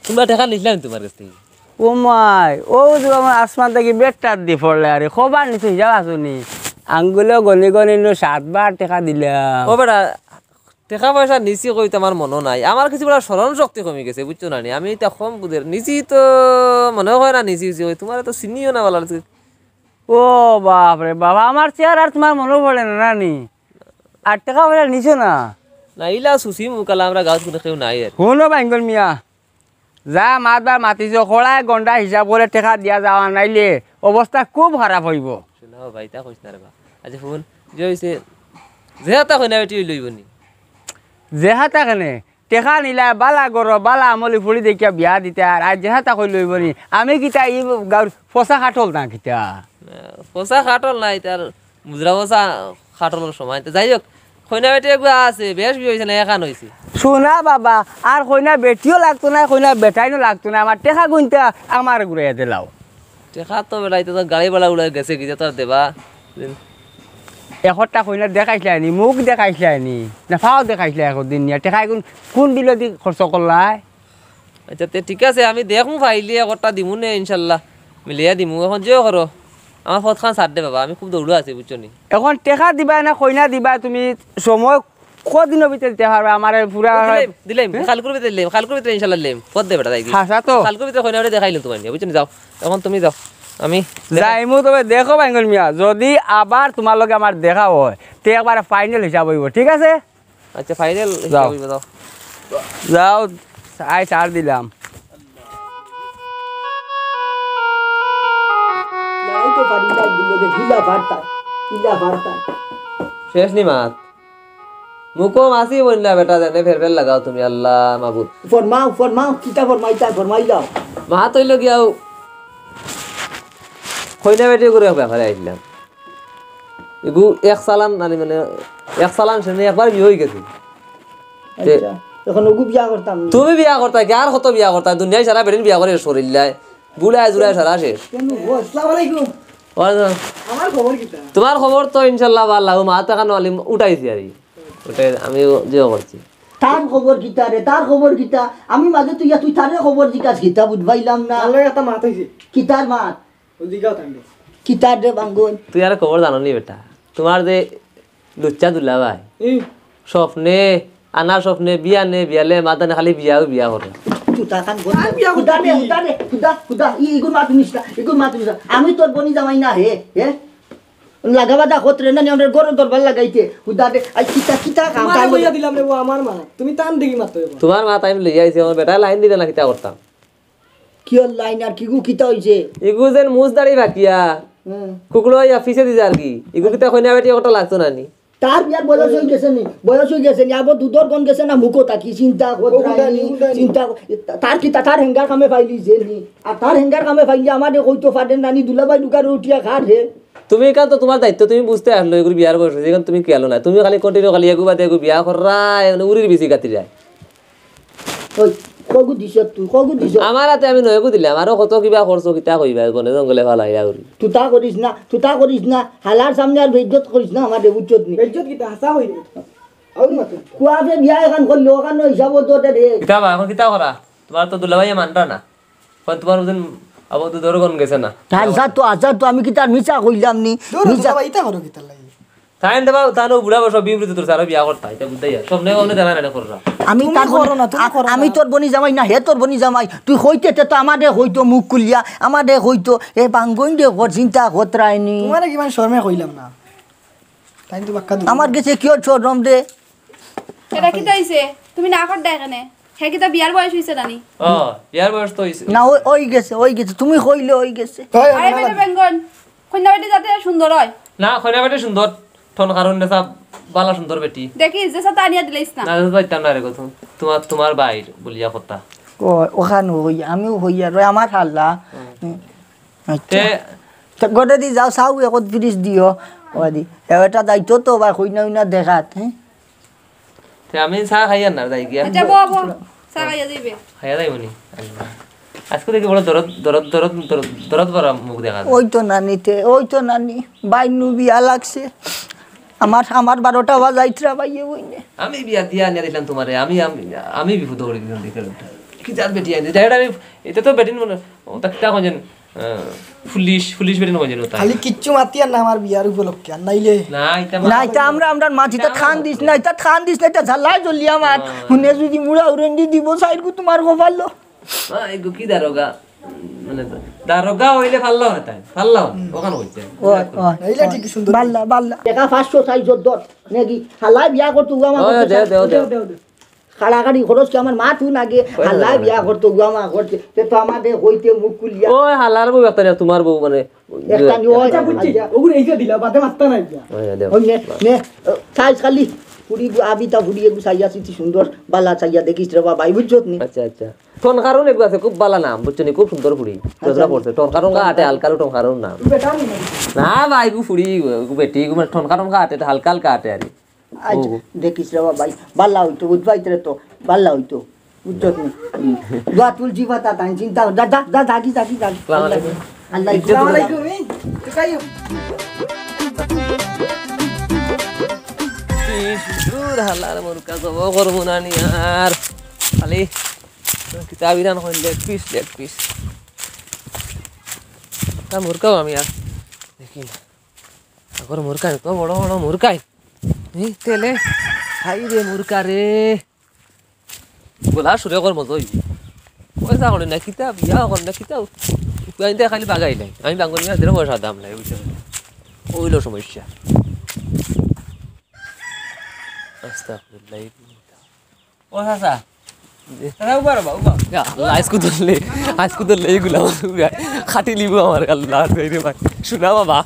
তোমরা টেকা নিছলাম তোমার কাছ থেকে। ও মাই, ও যে আমার আসমান থাকি বেটার দি পড়লে আরে, খবর নিছে, হিসাব আছো নি? আঙ্গুলো গনি গনি নু সাতবার টেকা দিলাম। ও বেটা, টেকা পয়সা নিছি কইতে আমার মনো নাই। আমার কিছু বেটা স্মরণ শক্তি কমি গেছে, বুঝছো না নি? আমি ইতা কম বুঝের। নিছি তো মনে হয় না নিছি, নিছি। তোমার তো চিনিও না ভালা লাগছে। ও বাপ রে বাবা, আমার চেহারা আর তোমার মনো পড়ে না, না নি? আর টেকা পয়সা নিছো না? না, ইলা সুসি মুকালা আমরা গাঁওত কোনো কেউ নাই আর। হুনো বাইঙ্গন মিয়া, যা মাতবার মাতিছো, কড়ায় গন্ডা হিসাব করে টেকা দিয়া যাওয়া, নাইলে অবস্থা খুব খারাপ হইব। শোনা ভাই, তা কইস না রে বা। আচ্ছা হুন, যে হইছে, যেহাতা কইনা বেটি লইব নি। যেহাতা কেনে? টেকা নিলা, বালা গরো, বালা আমলি ফুড়ি দেখিয়া বিয়া দিতে, আর আজ যেহাতা কই লইব নি। আমি কিতা ই গাঁওর ফসা কাঠল না কিতা? না, ফসা কাঠল নাই, তার মুজরা ফসা কাঠলর সময়। তো যাই হোক, কইনা বেটি এগুয়া আছে, বেশ বিয়া হইছে না, এখান হইছে। শোনা বাবা, আর কইনা বেটিও লাগতো না, কইনা বেটাইনও লাগতো না, আমার টেকা গুনতা আমার ঘুরাইয়া দিলাও। টেকা তো বেটা, ইতা তো গাড়ি ভাড়া উড়াই গেছে, কিতা তো আর দেবা? একটা কইনা দেখাইছলায় নি, মুখ দেখাইছলায় নি, না ফাও দেখাইছলায় একদিন নিয়া, টেকা কোন, কোন দিলে দি খরচ করলায়? আচ্ছা, তে ঠিক আছে, আমি দেখমু পাইলে একটা দিমু নে ইনশাল্লাহ, মিলিয়া দিমু। এখন যে করো, আমার পথখান ছাড় দে বাবা, আমি খুব দৌড়ো আছি, বুঝছো নি? এখন টেকা দিবা না কইনা দিবা তুমি? সময় কদিনর ভিতরে দিতে পারবা আমারে পুরা? দিলাম, দিলাম, হ্যাঁ? কালকুর ভিতরে দিলাম, কালকুর ভিতরে ইনশাল্লাহ দিলাম। পথ দে বেটা, যাই। হাছা তো? কালকুর ভিতরে কইনা ওরে দেখাইলাম তোমার নিয়া, বুঝছো নি? যাও, এখন তুমি যাও। আমি যাইমু, তবে দেখো বাইঙ্গন মিয়া, যদি আবার তোমার লগে আমার দেখা হয়, তে একবারে ফাইনাল হিসাব হইব, ঠিক আছে? আচ্ছা, ফাইনাল যাও। হিসাব হইব, যাও। যাও, আই ছাড় দিলাম। যাও তো পারি না, এগুলো যে ঢিলা পারতা, ঢিলা পারতা। শেষ নি মাত। মুখো মাছি বললা বেটা, জানে ফের ফের লাগাও তুমি, আল্লাহ মাবুদ। ফরমাও, ফরমাও, কিতা ফরমাইতা, ফরমাই যাও। মাত অইল গিয়াও। কইনা বেটি করে ব্যাপারে আইলাম। এগু এক চালান, মানে, মানে, এক চালান সেনে একবার বিয়া অইগেছে। তে আচ্ছা, অখন অগু বিয়া করতাম নি? তুমি বিয়া করতায় কি? আর কত বিয়া করতায়? দুনিয়ার সারা বেটিন বিয়া করি শেষ করিলাইলায়। বুড়ায় জুড়ায় সারা শেষ। কেনে গো? আসসালামু আলাইকুম। ওয়ালাইকুম। আমার খবর কিতা? তুমার খবর তো ইনশাআল্লাহ ভালা। অউ মাত এখান আলিম উঠাইছি আর কি। উঠাই আমি জিও করছি। তার খবর কিতা রে? তার খবর কিতা? আমি মাঝে তুই, তুই তারে খবর জিকাস কিতা? বুঝ পাইলাম না। তার লগে একটা মাত অইছে। কিতার মাত? ও জিগাও তাইলে। কিতার রে বাঙ্গন? তুই আর খবর জানো নি বেটা? তুমার যে লুচ্চা দুলাভাই, ই। স্বপ্নে, আনার স্বপ্নে, বিয়ানে, বিয়ালে, মাদানে খালি বিয়াউ বিয়া করে। তুতা খান বন্ধ। আর বিয়া করতে হুদা রে, কি? হুদা রে, হুদা, হুদা। ই, ইগুর মাত হুনিস না, ইগুর মাত হুনিস না। আমি তোর বনি জামাই না হে, হে? লাগাবা দা খতরে না, নি আমরার ঘরর দরবার লাগাইতে। হুদা রে, আই কিতা, কিতা কাম তুমারে কাম কইয়া করে? দিলাম রে, ও আমার মা। তুমি তান দেখি মাতো এবার। তুমার মা তাই লইয়া আইছে, আমার বেটায় লাইন দিলে না, কিতা করতাম? কিয়র লাইন আর কিগু কিতা অইছে? ইগু যেন মুছ দাড়ি বাকিয়া, হুম। কুকুর অইয়া ফিছে দিছে আর কি। ইগু কিতা কইনা বেটি একটা লাগতো না নি? তার বিয়ার বয়স অইগেছে নি? বয়স অইগেছে নি? আবার দুধর গন গেছে না মুখো থাকি? চিন্তা কর, ও হুদা নি, রাইনি, হুদা নি। চিন্তা কর। তার কিতা, তার হেঙ্গার কামে পাইলি যে নি? আর তার হেঙ্গার কামে পাইলি আমারে কইতো পারে না নি, দুলাভাই ঢুকার উঠিয়া খার হে। তুমি ইখান তো তুমার দায়িত্ব, তুমি বুঝতে আসলো, ইগুর বিয়ার বয়স অইছে, ইখান তুমি খেয়ালো না। তুমি খালি continue খালি এগু বাদে এগু বিয়া কররায়, মানে উরির বিচি গাতিরায়। ওই, কগু দিছ তুই, কগু দিছ? আমার আতে আমি নয়গু দিলাম, আরো কত কিবা করছো, কিতা কইবা, বনে জঙ্গলে ফালাইয়া উরি। তুতা করিস না, তুতা করিস না, হালার সামনে আর বেইজ্জত করিস না আমারে, বুঝছত নি? বেইজ্জত কিতা, হাছা কই রে? আউর মাতো। কুয়াবে বিয়া এখান করলো, ওখান হিসাব তো রে। কিতা বা, অখন কিতা করা? তুমার তো দুলাভাইয়ে মানরা না। অখন তুমার ওজন আবার তো দরগন গেছে না। আচ্ছা তো, আচ্ছা তো, আমি কিতা মিছা কইলাম নি? দূর, মিছা। তুতা ভাই, ইতা করো কিতা লাগি? তাইন দেবা, তানো বুড়া বয়স বিমৃত তোর সারা বিয়া করতা, ইতা বুঝাই আর। সব নেই, অনে দেনা নেনা কররা। আমি তুমি তার বনি-, করো না, তুমি আ-, করো আমি না। তোর বনি জামাই না, হে তোর বনি জামাই। তুই কইতে তে তো আমারে কইতো মুখ খুলিয়া, আমারে কইতো, এ বাঙ্গইন দে ঘর চিন্তা খতরায়নি। তুমারে কিমান শরমে কইলাম না। তাইন তো বাক্কা দিল। আমার গেছে কিয়র শরম রে? ইটা কিতা অইছে? তুমি না কররায় কেনে? হে কিতা বিয়ার বয়স অইছে না নি? ও, বিয়ার বয়স তো অইছে। না, ওই, ওই গেছে, ওই গেছে। তুমি কইলে ওই গেছে। তাই আরে না বেটা লাগে। বেঙ্গন, কইনা বেটি যাতে সুন্দর অয়। না, কইনা বেটি সুন্দর, ঠন কারণ নেশা, বালা সুন্দর বেটি। দেখি, যে সাথে আনিয়া দিলাইস না। না, যাইতাম না রে গো, তুম-, তুমার, তুমার ভাইর বলিয়া কথা। ও, ওখান হই, আমিও হই আর ওই আমার হাল্লা। হুম। আচ্ছা। তে তে গড়ে দি যাও, চাও একত ফিরিস দিও। ওদি, এ, এটা দায়িত্ব তো বা কইনা উইনা দেখাত, হ্যাঁ? তে আমি চা খাইয়ার না, যাই গিয়া। আচ্ছা, বও, বও। চা খাইয়া যাইবে। খাইয়া যাইবো নি? আজকে দেখি বড় দরদ, দরদ, দরদ, দরদ, দরদ ভরা মুখ দেখা যায়। ওই তো নানি তে, ওই তো নানি। বাইনু বিয়া লাগছে। আমার, আমার বারোটা বাজাইতরা বাইয়ে বইনে। আমি বিয়া দিয়া আনিয়া দিলাম তুমারে। আমি, আমি, আমি বিপদ করি দিলাম দেখে ওটা। কি জাত বেটি আনছে? যাই হোক, আমি, ইটা তো বেটিন মনে, ওটা কিতা কইন যেন, আহ, ফুলিশ, ফুলিশ বেটিন কইন যেন ওটা। খালি কিচ্ছু মাতিয়ার না আমার বিয়ার উপলক্ষে, আর নাইলে না, ইটা না, ইটা আমরা, আমরা মাত, ইটা ইটা খান দিস না, ইটা খান দিস না, ইটা ঝালাই জ্বলিয়া মাত। হ্যাঁ। হুনে যদি মুড়া উড়ন্ডি দিব, সাইডগু তুমার কপালো। না, এগু কি দারোগা? মানে, দারোগা অইলে পারলাম না তাই, পারলাম, হুম। ওখানে অইছে। ও, ও, নাইলে ও। ঠিক সুন্দর। বাল্লা, বাল্লা। টেকা পাঁচশো চাইরশো দর, নাকি? হালায় বিয়া করতো, উয়া আমার ওই, করতো, দেও, দেও, দেও, দেও। দেও, দেও। কাড়াকাড়ি খরচ কি আমার মা তুই নাগে? ওই, হালায় ওই, বিয়া ওই। করতো, উয়া মা করছে। তে তো আমারে কইতে মুখ খুলিয়া। ওই হালার বউ একটা নিয়া, তুমার বউ মানে, একটা নিয়া, ওই, আচ্ছা, বুঝছি। আচ্ছা। ওগুলো এই যে দিলা, বাদে মাত্তা নাই দিয়া। ওই, দেও। ওই নে, নে, সাইজ খালি। ফুড়ি গু-, আবিতা ফুড়ি এগু চাইয়া চিতি সুন্দর, বালা চাইয়া দেখিস রে বাবা, বুঝছত নি? আচ্ছা, আচ্ছা। ঠন কারণ এগু আছে, খুব বালা নাম, বুঝছো নি? খুব সুন্দর ফুড়ি। আচ্ছা। দোসরা পড়ছে, ঠন কারণ কা আটে, হালকা ঠন কারণ নাম। তুই বেটা নি? না ভাই, এগু ফুড়ি, এগু বেটি, এগু মানে ঠন কারণ কা আটে, হালকা হালকা আটে আর কি। আচ্ছা, ও। দেখিস রে বাবা, বালা হইতো, বুঝবাই তোরে তো, বালা হইতো। বুঝছত নি? হুম। দোয়া তুলছি পাতা, তাই চিন্তা, যা, যা, যা, যাগি, যাগি, যাগি। আসসালামু আলাইকুম। আল্লাহ ইজ্জত আসসালামু আলাইকুম, এই, তুই খাইও। দূর হালার মুরগা জব করবো না নি আর। খালি কিতাব Iran coin leg piece, leg piece। তা মুরগাও আমি আর দেখি না। আগর মুরগা তো বড় বড় মুরগা। এই তেলে, হাই রে মুরগা রে। গলা সুরে কর মজা অইবো। পয়সা করে না, কিতা বিয়া করে না, কিতা। তুই আনতে খালি বাগাই নাই। আমি বাঙ্গনি না দিলে পয়সা দাম নাই, বুঝছো? ওইলো সমস্যা। আস্তাগফিরুল্লাহ। ও চাচা। চাচা, উবা রবা, উবা। ইয়া আল্লাহ, আইজকু ধরলে, আইজকু ধরলে এইগুলা। খাটি লিবো আমার আল্লাহ, রে ভাই। শোনা বাবা।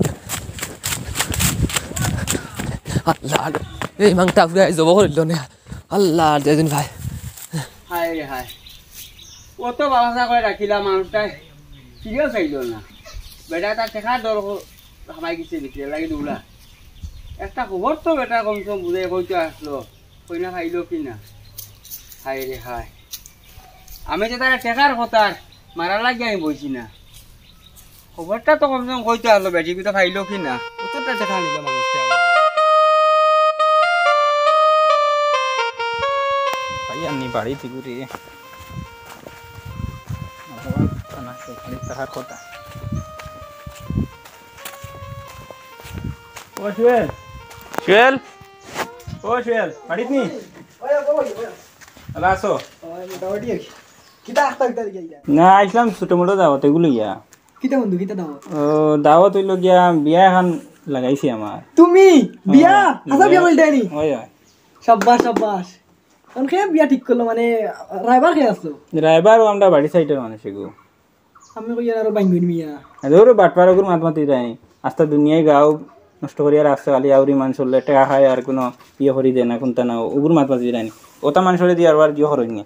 আল্লাহ, এই মাংটা পুরা জব করিল না। আল্লাহ, জয়দিন ভাই। হায় রে হায়। অত বাবা করে রাখিলাম মানুষটায়। ফিরেও চাইল না। বেটা তার টেকা দর হামাই গেছে, দেখলে লাগে দৌড়া। একটা খবর তো বেটা কমসে কম বুঝাই কইতো আছলো, কই না পাইলো কি না? হায় রে হায়, আমি যে তারে টেকার কথার মারার লাগি আমি বইছি না। খবরটা তো কমসে কম কইতো আছলো, বেটি কিতা পাইলো কি না? কতটা টেকা নিল মানুষটা আমার। ভাই, আমি বাড়ি দিগুরে। ও, না, খালি তাহার কথা। ও সুয়েল। সুয়েল? ও সুয়েল, বাড়িত নি? ওই, ওই, ওই। ভালা আছো? ওই, মোটামুটি আর কি। কিতা আখতা কিতা দিকে আইলা? না, আইছলাম ছোট মোটো দাওয়াত এগুলো ইয়া। কিতা বন্ধু, কিতা দাওয়াত? ও, দাওয়াত অইলো গিয়া বিয়া এখান লাগাইছি আমার। তুমি? বিয়া? ওই, আচ্ছা, বিয়া বিয়া। বলতে নি? ওই, ওই। সাব্বাস, সাব্বাস। কোন খেয়ে বিয়া ঠিক করলো? মানে, রায়বার খেয়ে আসলো? রায়বার ও আমরা বাড়ি সাইডের মানুষ এগু। আমি কই আর আরো বাইঙ্গুন মিয়া। আরে ওরে বাটপার ওগুর মাত মাতি যায়। আস্তা দুনিয়ায় গাও নষ্ট করিয়া রাখছে, খালি আউরি মানুষর লে টেকা খায় আর কোনো ইয়ে করি দেয় না, কোনটা না, ওগুর মাত মাতি যায়। ওটা মানুষরে দিয়ে আর আর ইয়ে করইনি।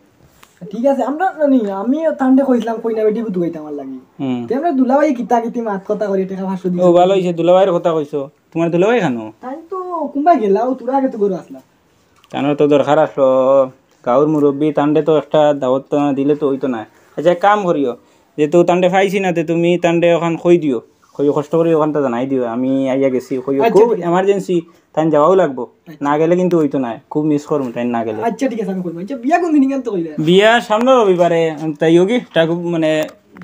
ঠিক আছে, আমরা জানি, আমি তানরে কইছিলাম কইনা বেটি বুধু গাইতে আমার লাগি। হুম। তে আমরা দুলাভাই কিতা কিতি মাত কথা করি, টেকা পাঁচশো দিছে। ও, ভালা অইছে, দুলাভাইর কথা কইছো। তোমার দুলাভাই কেন? তাই তো কুম্বাই গেলা, ও তোরা আগে তো গরু আসলা। তানর তো দরকার আসলো, গাঁওর মুরব্বি, তানরে তো একটা দাওয়াত তো দিলে তো অইতো না। আচ্ছা, এক কাম করিও, যেহেতু তানরে পাইছি না, তে তুমি তানরে ওখান কই দিও, কই কষ্ট করি ওখানটা জানাই দিও, আমি আইয়া গেছি, কই আচ্ছা, খুব ঠিক আছে। Emergency, তাইন যাওয়াও লাগবো, আচ্ছা। না গেলে কিন্তু অইতো না, খুব মিস করমু তাইন না গেলে। আচ্ছা, ঠিক আছে, আমি কইমু। আচ্ছা, বিয়া কোন দিন ইখান তো কইলে? বিয়া সামনে রবিবারে, তাই হোক কি, ঠাকু-, মানে,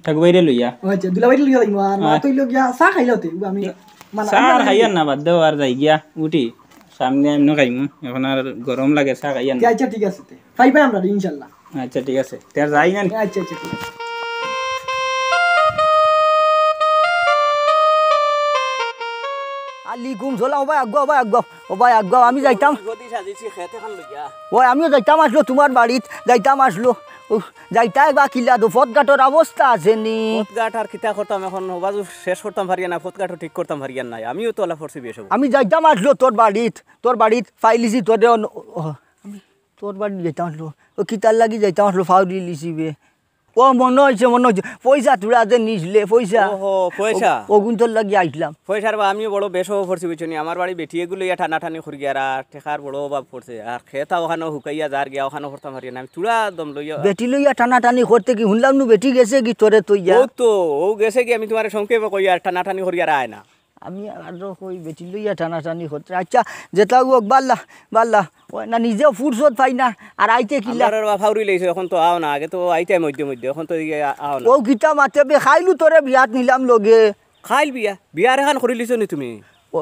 ঠাকু বাইরে লইয়া। ও আচ্ছা, দুলাভাইরে লইয়া যাইমু, আর মা হ্যাঁ। তো অইলো গিয়া চা খাইলা হতে, আমি না, মানা চা আর খাইয়ার না, বাদ দেও, আর যাই গিয়া, উঠি। সামনে এমনে খাইমু, এখন আর গরম লাগে, চা খাইয়ার না। আচ্ছা, ঠিক আছে তে। পাইবা আমরা, ইনশাল্লাহ। আচ্ছা, ঠিক আছে। তে আর যাই না নি? আচ্ছা, আচ্ছা, ঠিক আছে। আলাইকুম সালাম, ও ভাই, আগুয়া, ও ভাই, আগুয়া। ও ভাই, আগুয়া, আমি যাইতাম। বিপদে সাজিছি, খেত এখান লইয়া। ওই, আমিও যাইতাম আছলো তোমার বাড়িত, যাইতাম আছলো। উফ, যাইতায় বা কিলা দো, পথঘাটর অবস্থা আছে নি? পথঘাট আর কিতা করতাম এখন, ওবাজু শেষ করতাম পারিয়ার না, পথঘাটও ঠিক করতাম পারিয়ার না। আমিও তো অলা পড়ছি বেশ অবস্থা। আমি যাইতাম আছলো তোর বাড়িত, তোর বাড়িত পাইলিছি তোরে অন-, ও, আমি তোর বাড়িত যাইতাম আছলো। ও কিতার লাগি যাইতাম আছলো, ফাউরি লিছি বে। ও মনো অইছে, মনো অইছে। পয়সা তোরা যে নিছলে, পয়সা। ওহো, পয়সা। ও-, ওগুন তোর লাগি আইছলাম। পয়সার বা আমিও বড় বেশ অবস্থা পড়ছি, বুঝছো নি? আমার বাড়ি বেটি এগু লইয়া টানাটানি করি আর, আর টেকার বড় অভাব পড়ছে। আর খেতা ওখানো হুকাইয়া যার গিয়া, ওখানো করতাম পারি না। আমি তোরা দম লইয়া বেটি লইয়া টানাটানি করতে কি হুনলাম নু বেটি গেছে কি তোরে তো ইয়া? ও তো, ও গেছে কি আমি তোমারে সংক্ষেপে কই আর টানাটানি করি আর আয় না। আমি আরো কই বেটি লইয়া টানাটানি করতে। আচ্ছা, যেটা হোক, বাল্লা, বাল্লা। ও না, নিজেও ফুরসত পাই না, আর আইতে কিলা? আমরার বাপ হাউরি লইছে, এখন তো আও না, আগে তো আইতে মধ্যে মধ্যে, এখন তো এই আ-, আও না। ও কিতা মাতে বে, খাইলু তোরে বিয়াত নিলাম লগে। খাইল বিয়া? বিয়ার এখান করি লিছো নি তুমি? ও,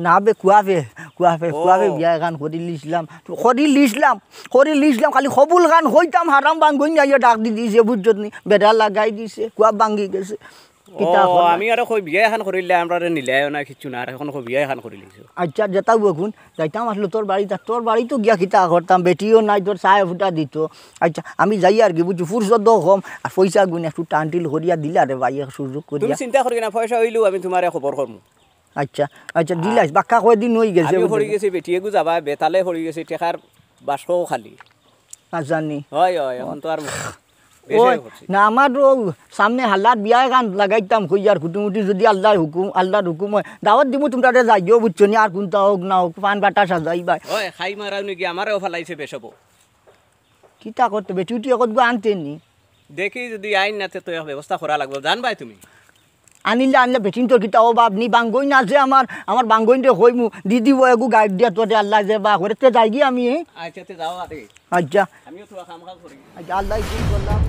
না বে, কুয়াফে, কুয়াফে, ও। কুয়াফে বিয়া এখান করি লিছলাম। করি লিছলাম, করি লিছলাম, খালি কবুল খান কইতাম, হারাম বাঙ্গই নিয়া ডাক দি দিছে, বুঝছত নি? বেড়া লাগাই দিছে, কুয়া ভাঙ্গি গেছে। কিতা ও, করলা? আমি আরো কই বিয়া এখান করিলে, আমরারে নিলায়ও না, কিচ্ছু না, আর এখন কই বিয়া এখান করি লিছো। আচ্ছা, যেটা বকুন, যাইতাম আছলো তোর বাড়িত, আর তোর বাড়িত গিয়া কিতা করতাম, বেটিও নাই, তোর চায় ফুটা দিত। আচ্ছা, আমি যাই আর কি, বুঝছো, ফুরসত তো কম, আর পয়সা গুণ একটু টানটিল করিয়া দিলা রে ভাই, এক সুযোগ তুমি করিয়া। চিন্তা করিও না, পয়সা অইলেও আমি তোমারে খবর করমু। আচ্ছা, আচ্ছা, দিলাইস, বাক্কা কয়দিন অই গেছে, আমিও বুঝছো? পড়ি গেছি, বেটি এগু যাবা, বেতালে পড়ি গেছি, টেকার বাস্কও খালি। আচ্ছা, নি। হয়, হয়, এখন তো আর বেশি ওই, করছি। না, আমার তো সামনে হালার বিয়া এখান লাগাইতাম, কই আর কুটুমুটি যদি আল্লাহর হুকুম, আল্লাহর হুকুম হয়, দাওয়াত দিমু, তোমরা যাইও, বুঝছো নি? আর কোনটা হোক না হোক, পান বাটা সাজাই ভাই। ওই, খাই মারাও নাকি, আমারেও ফালাইছে বেশ হবো। কিতা করতে, বেটি উঠি একটু আনতে নি? দেখি যদি আইন না, তে তো এক ব্যবস্থা করা লাগবো, জানবাই তুমি। আনিলে আনলে বেটিন তোর কিতা অভাব নি, বাঙ্গইন আছে আমার, আমার বাঙ্গইনরে কইমু, দিদি ও এগু গাইড দিয়া তোরে আল্লাহ যে বা করে, তে যাইগি আমি, এ? আচ্ছা, তে যাও আরে। আচ্ছা। আমিও তো কাম কাজ করি। আচ্ছা, আল্লাহ কি করলাম?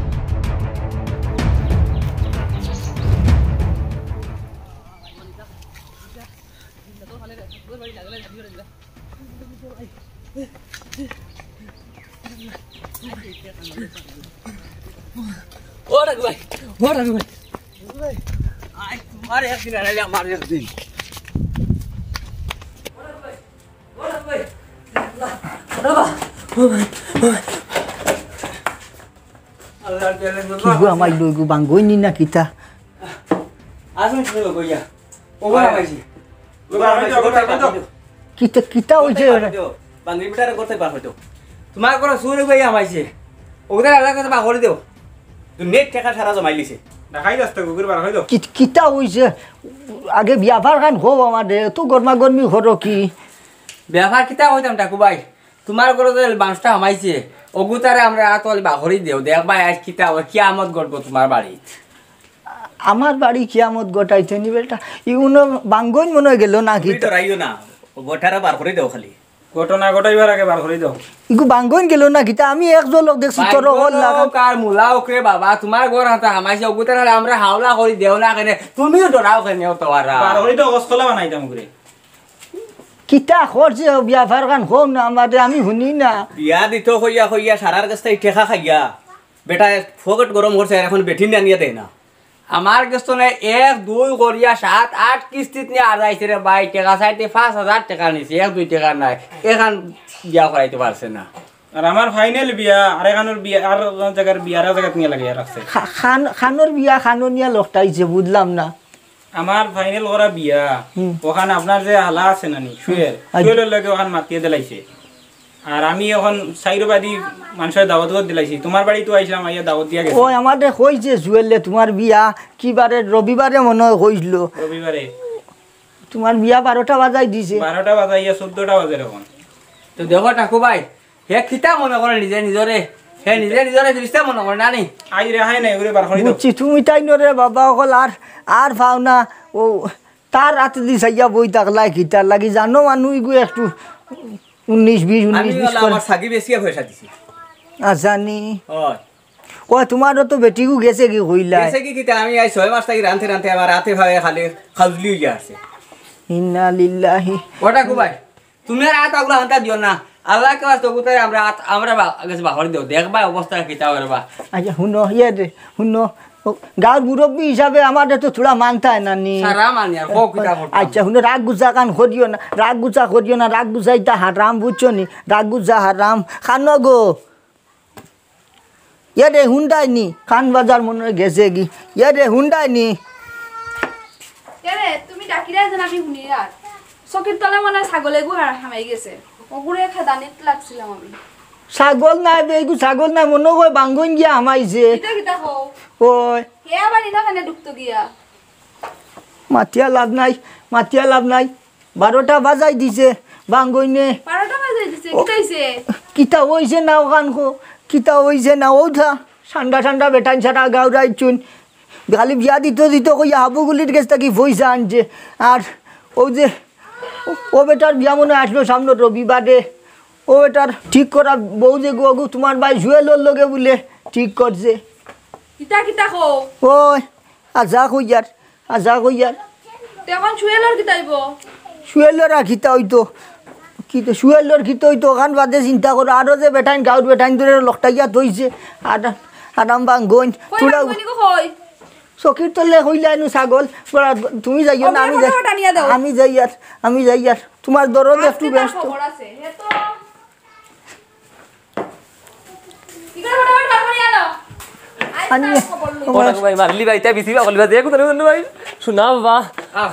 ও রাজু ভাই, ও রাজু ভাই। আই, তোমার একদিন আর আমার একদিন। ও রাজু ভাই, ও রাজু ভাই। বাবা, ও ভাই, ও ভাই। আল্লাহ, আল্লাহ, আল্লাহ। কি গো, আমার লইগু বাঙ্গইনি না কিতা? আসুন, শুনো, কইয়া। ও ভাই, আমাইছি। ও ভাই, আমাইছি, ও ভাই, আমাইছি। কিতা, কিতা অইছে? বাঙ্গি বেটারে করতে পার হয়তো। তোমার ঘরো চুর ভাই আমাইছে। ওদের আলাদা করে বার করে দেও। তো নেট টাকা সারা জমাই লিছে। দেখাই দস্ত গুগল বার হইলো। কি-, কিতা অইছে? আগে ব্যাপার খান কও আমারে, তো গরমা গরমি করো কি? ব্যাপার কিতা কইতাম টাকু ভাই, তুমার ঘরো যে মানষটা হামাইছে, অগুতারে আমরার আত অলি বার করি দেও। দেখবায় আইজ কিতা অয়, কিয়ামত ঘটবো তুমার বাড়িত। আমার বাড়ি কিয়ামত ঘটাইতো নি বেটা? ইগুন বাঙ্গইন মনো অয় গেলো না তুমি কিতা? ডরাইও না, অগুতারে বার করি দেও খালি। ঘটনা ঘটাইবার আগে বার করি দেও। ইগু বাঙ্গইন গেলো না কিতা? আমি এক ঝলক দেখছি তোর বাঙ্গইন অকল লাগা। অউক আর মুলা অউক রে বাবা, তুমার ঘর হাতে হামাইছে, অগুতারে আমরার হাওলা করি দেও না কেনে? তুমিও ডরাও কেনে অত বারা? বার করি দেও, গছকলা বানাইতাম অগুরে। কিতা করছে অউ ব্যাপার খান কও না আমারে, আমি হুনি না। বিয়া দিতো কইয়া কইয়া সারার গেছ থাকি টেকা খাইয়া বেটায় পকেট গরম করছে, আর অখন বেটিন আনিয়া দেয় না। আমার গেছ থনে এক দুই করিয়া সাত আট কিস্তিত নিয়া আজাইছে রে ভাই, টেকা চাইতে পাঁচ হাজার টেকা নিছে, এক দুই টেকা নায়, এখান বিয়া করাইতে পারছে না। আর আমার ফাইনাল বিয়া, আর এখানোর বিয়া, আর জাগার বিয়া, আর জাগাত নিয়া লাগাইয়া রাখছে। খা-, খান-, খানোর বিয়া খানো নিয়া লকটাইছে, বুঝলাম না। আমার ফাইনাল করা বিয়া, হুম। অখান আপনার যে হালা আছে না নি, সুয়েল, আই- সুয়েলর লগে অখান মাতিয়া দিলাইছে। আর আমি অখন চাইরোবাদি মানষর দাওয়াত করি দিলাইছি। তুমার বাড়িত আইছলাম, আইয়া দাওয়াত দিয়া গেছি। ওই আমারে কইছে সুয়েলে তুমার বিয়া কি বারে? রবিবারে মনো অয় কইছিল। রবিবারে। তুমার বিয়া বারোটা বাজাই দিছে। বারোটা বাজাইয়া চৌদ্দটা বাজের অখন। তো দেখো টাকু ভাই, হে কিতা মনো করে নিজে নিজরে? হে নিজে নিজরে ফিরিস্তা মনো করে না নি? আই রেহাই নাই, অগুরে বার করি দেও। বুঝছি, তুমি তাইন রে বাবা অকল আর, আর পাও না। অউ তার আতেদি চাইয়া বই থাকলায় কিতার লাগি জানো, মানু ইগু একটু উনিশ বিশ, আমি উনিশ বিশ অলা করে। আমার ছাগি বেচিয়া পয়সা দিছি। আচ্ছা নি। অয়। ও, তুমারও তো বেটিগু গেছেগি কইলায়। গেছেগি কিতা, আমি আইজ ছয় মাস থাকি রানতে রানতে আমার আতে পায়ে খালি খাউজলি অইয়া আছে। ইন্না লিল্লাহি। ও টাকু ভাই, তুমি আর আত অগুলা হান্তা দিও না। আল্লাহকে ওয়াস্তে অগুতারে আমরার আত, আমরার বা-, গেছে বার করি দেও। দেখবায় অবস্থা কিতা অয় রে বা। আচ্ছা, হুনো, ইয়ে রে, হুনো। ও, গাঁওর মুরব্বি হিসাবে আমারে তো থুড়া মানতায় না নি। সারা মানি আর, কও কিতা করতাম। আচ্ছা, হুনো, রাগ গুছা খান করিও না, রাগ গুছা করিও না, রাগ গুছা ইতা হারাম, বুঝছো নি? রাগ গুছা হারাম। খানো গো। ইয়ে রে, হুনরায় নি, খান বাজার মনো অয় গেছেগি। ইয়ে রে, হুনরায় নি। এরে, তুমি ডাকিরায় যেন আমি হুনিয়ার। চকির তলে মনো অয় ছাগল এগু হার-, হামাই গেছে। অগুরে খেদানিত লাগছিলাম আমি। ছাগল নায় বে, এগু ছাগল নায়, মনো অয় বাঙ্গইন গিয়া হামাইছে। কিতা কিতা কও? ওই। হে আবার ইনো কেনে ঢুকতো গিয়া? মাতিয়া লাভ নাই, মাতিয়া লাভ নাই। বারোটা বাজাই দিছে, বাঙ্গইনে। বারোটা বাজাই দিছে, কিতা অইছে? কিতা অইছে না অখান কও, কিতা অইছে না অউটা? ঠান্ডা ঠান্ডা বেটাইন সারা গাঁওর আইছইন। খালি বিয়া দিতো দিতো কইয়া হাবুগুলির গেছ থাকি পয়সা আনছে। আর অউ যে, অউ বেটার বিয়া মনো অয় আছলো সামনর রবিবারে। অউ বেটার ঠিক করা বউ যেগু, অগু তুমার ভাই জুয়েলর লগে বুলে ঠিক করছে। কিতা কিতা কও? ওই, আজা কইয়ার, আজা কইয়ার। তে অখন সুয়েলর কিতা অইবো? সুয়েলর আর কিতা অইতো? কিতা, সুয়েলর কিতা অইতো? অখান বাদে চিন্তা করো। আরো যে বেটাইন, গাঁওর বেটাইন ধরে লকটাইয়া থইছে। আর, আরাম বাঙ্গইন। কই থুড়া বাঙ্গইন গো, কই? চকির তলে কইলা এনু ছাগল। বড়া, তুমি যাইও না, আমি যাই। ফটাফট আনিয়া দাও। আমি যাইয়ার, আমি যাইয়ার। তুমার দরদ একটু ব্যস্ত। খবর আছে, হে তো আনি। ও, ভাই, মারলি ভাই, তাই বিসি বা করলি ভাই, দেখো তো, ভাই, শোনা বাবা। আহ,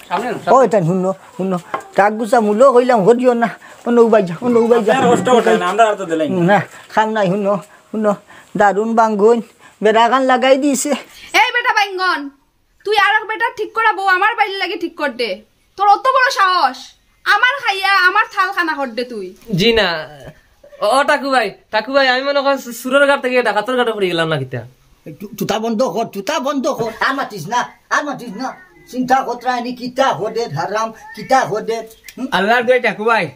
সামনে না, ও, সামনে। এটা হুনো, হুনো। রাগ গুছা মুলো কইলাম, করিও না। অনো উবাই যা, অনো উবাই যা। আপনার কষ্ট ওঠে না, আমরা আর তো দিলাই না। না, খাম নাই, হুনো, হুনো। দারুণ বাঙ্গন, বেড়াখান লাগাই দিছে। এই বেটা বাঙ্গন, তুই আরক বেটার ঠিক করা বউ আমার বাইর লাগি ঠিক কর দে। তোর অত বড় সাহস? আমার খাইয়া আমার থাল খানা কর দে তুই। জি না। ও, ও টাকু ভাই, টাকু ভাই, আমি মনে করি সুরর ঘাট থাকি ডাকাতর ঘাটো পড়ি গেলাম না কিতা? তু-, তুতা বন্ধ কর, তুতা বন্ধ কর। আর মাতিস না, আর মাতিস না। চিন্তা করতে নি কিতা হদে হারাম, কিতা হদে। হুম? আল্লাহর দোয়াই টাকু ভাই,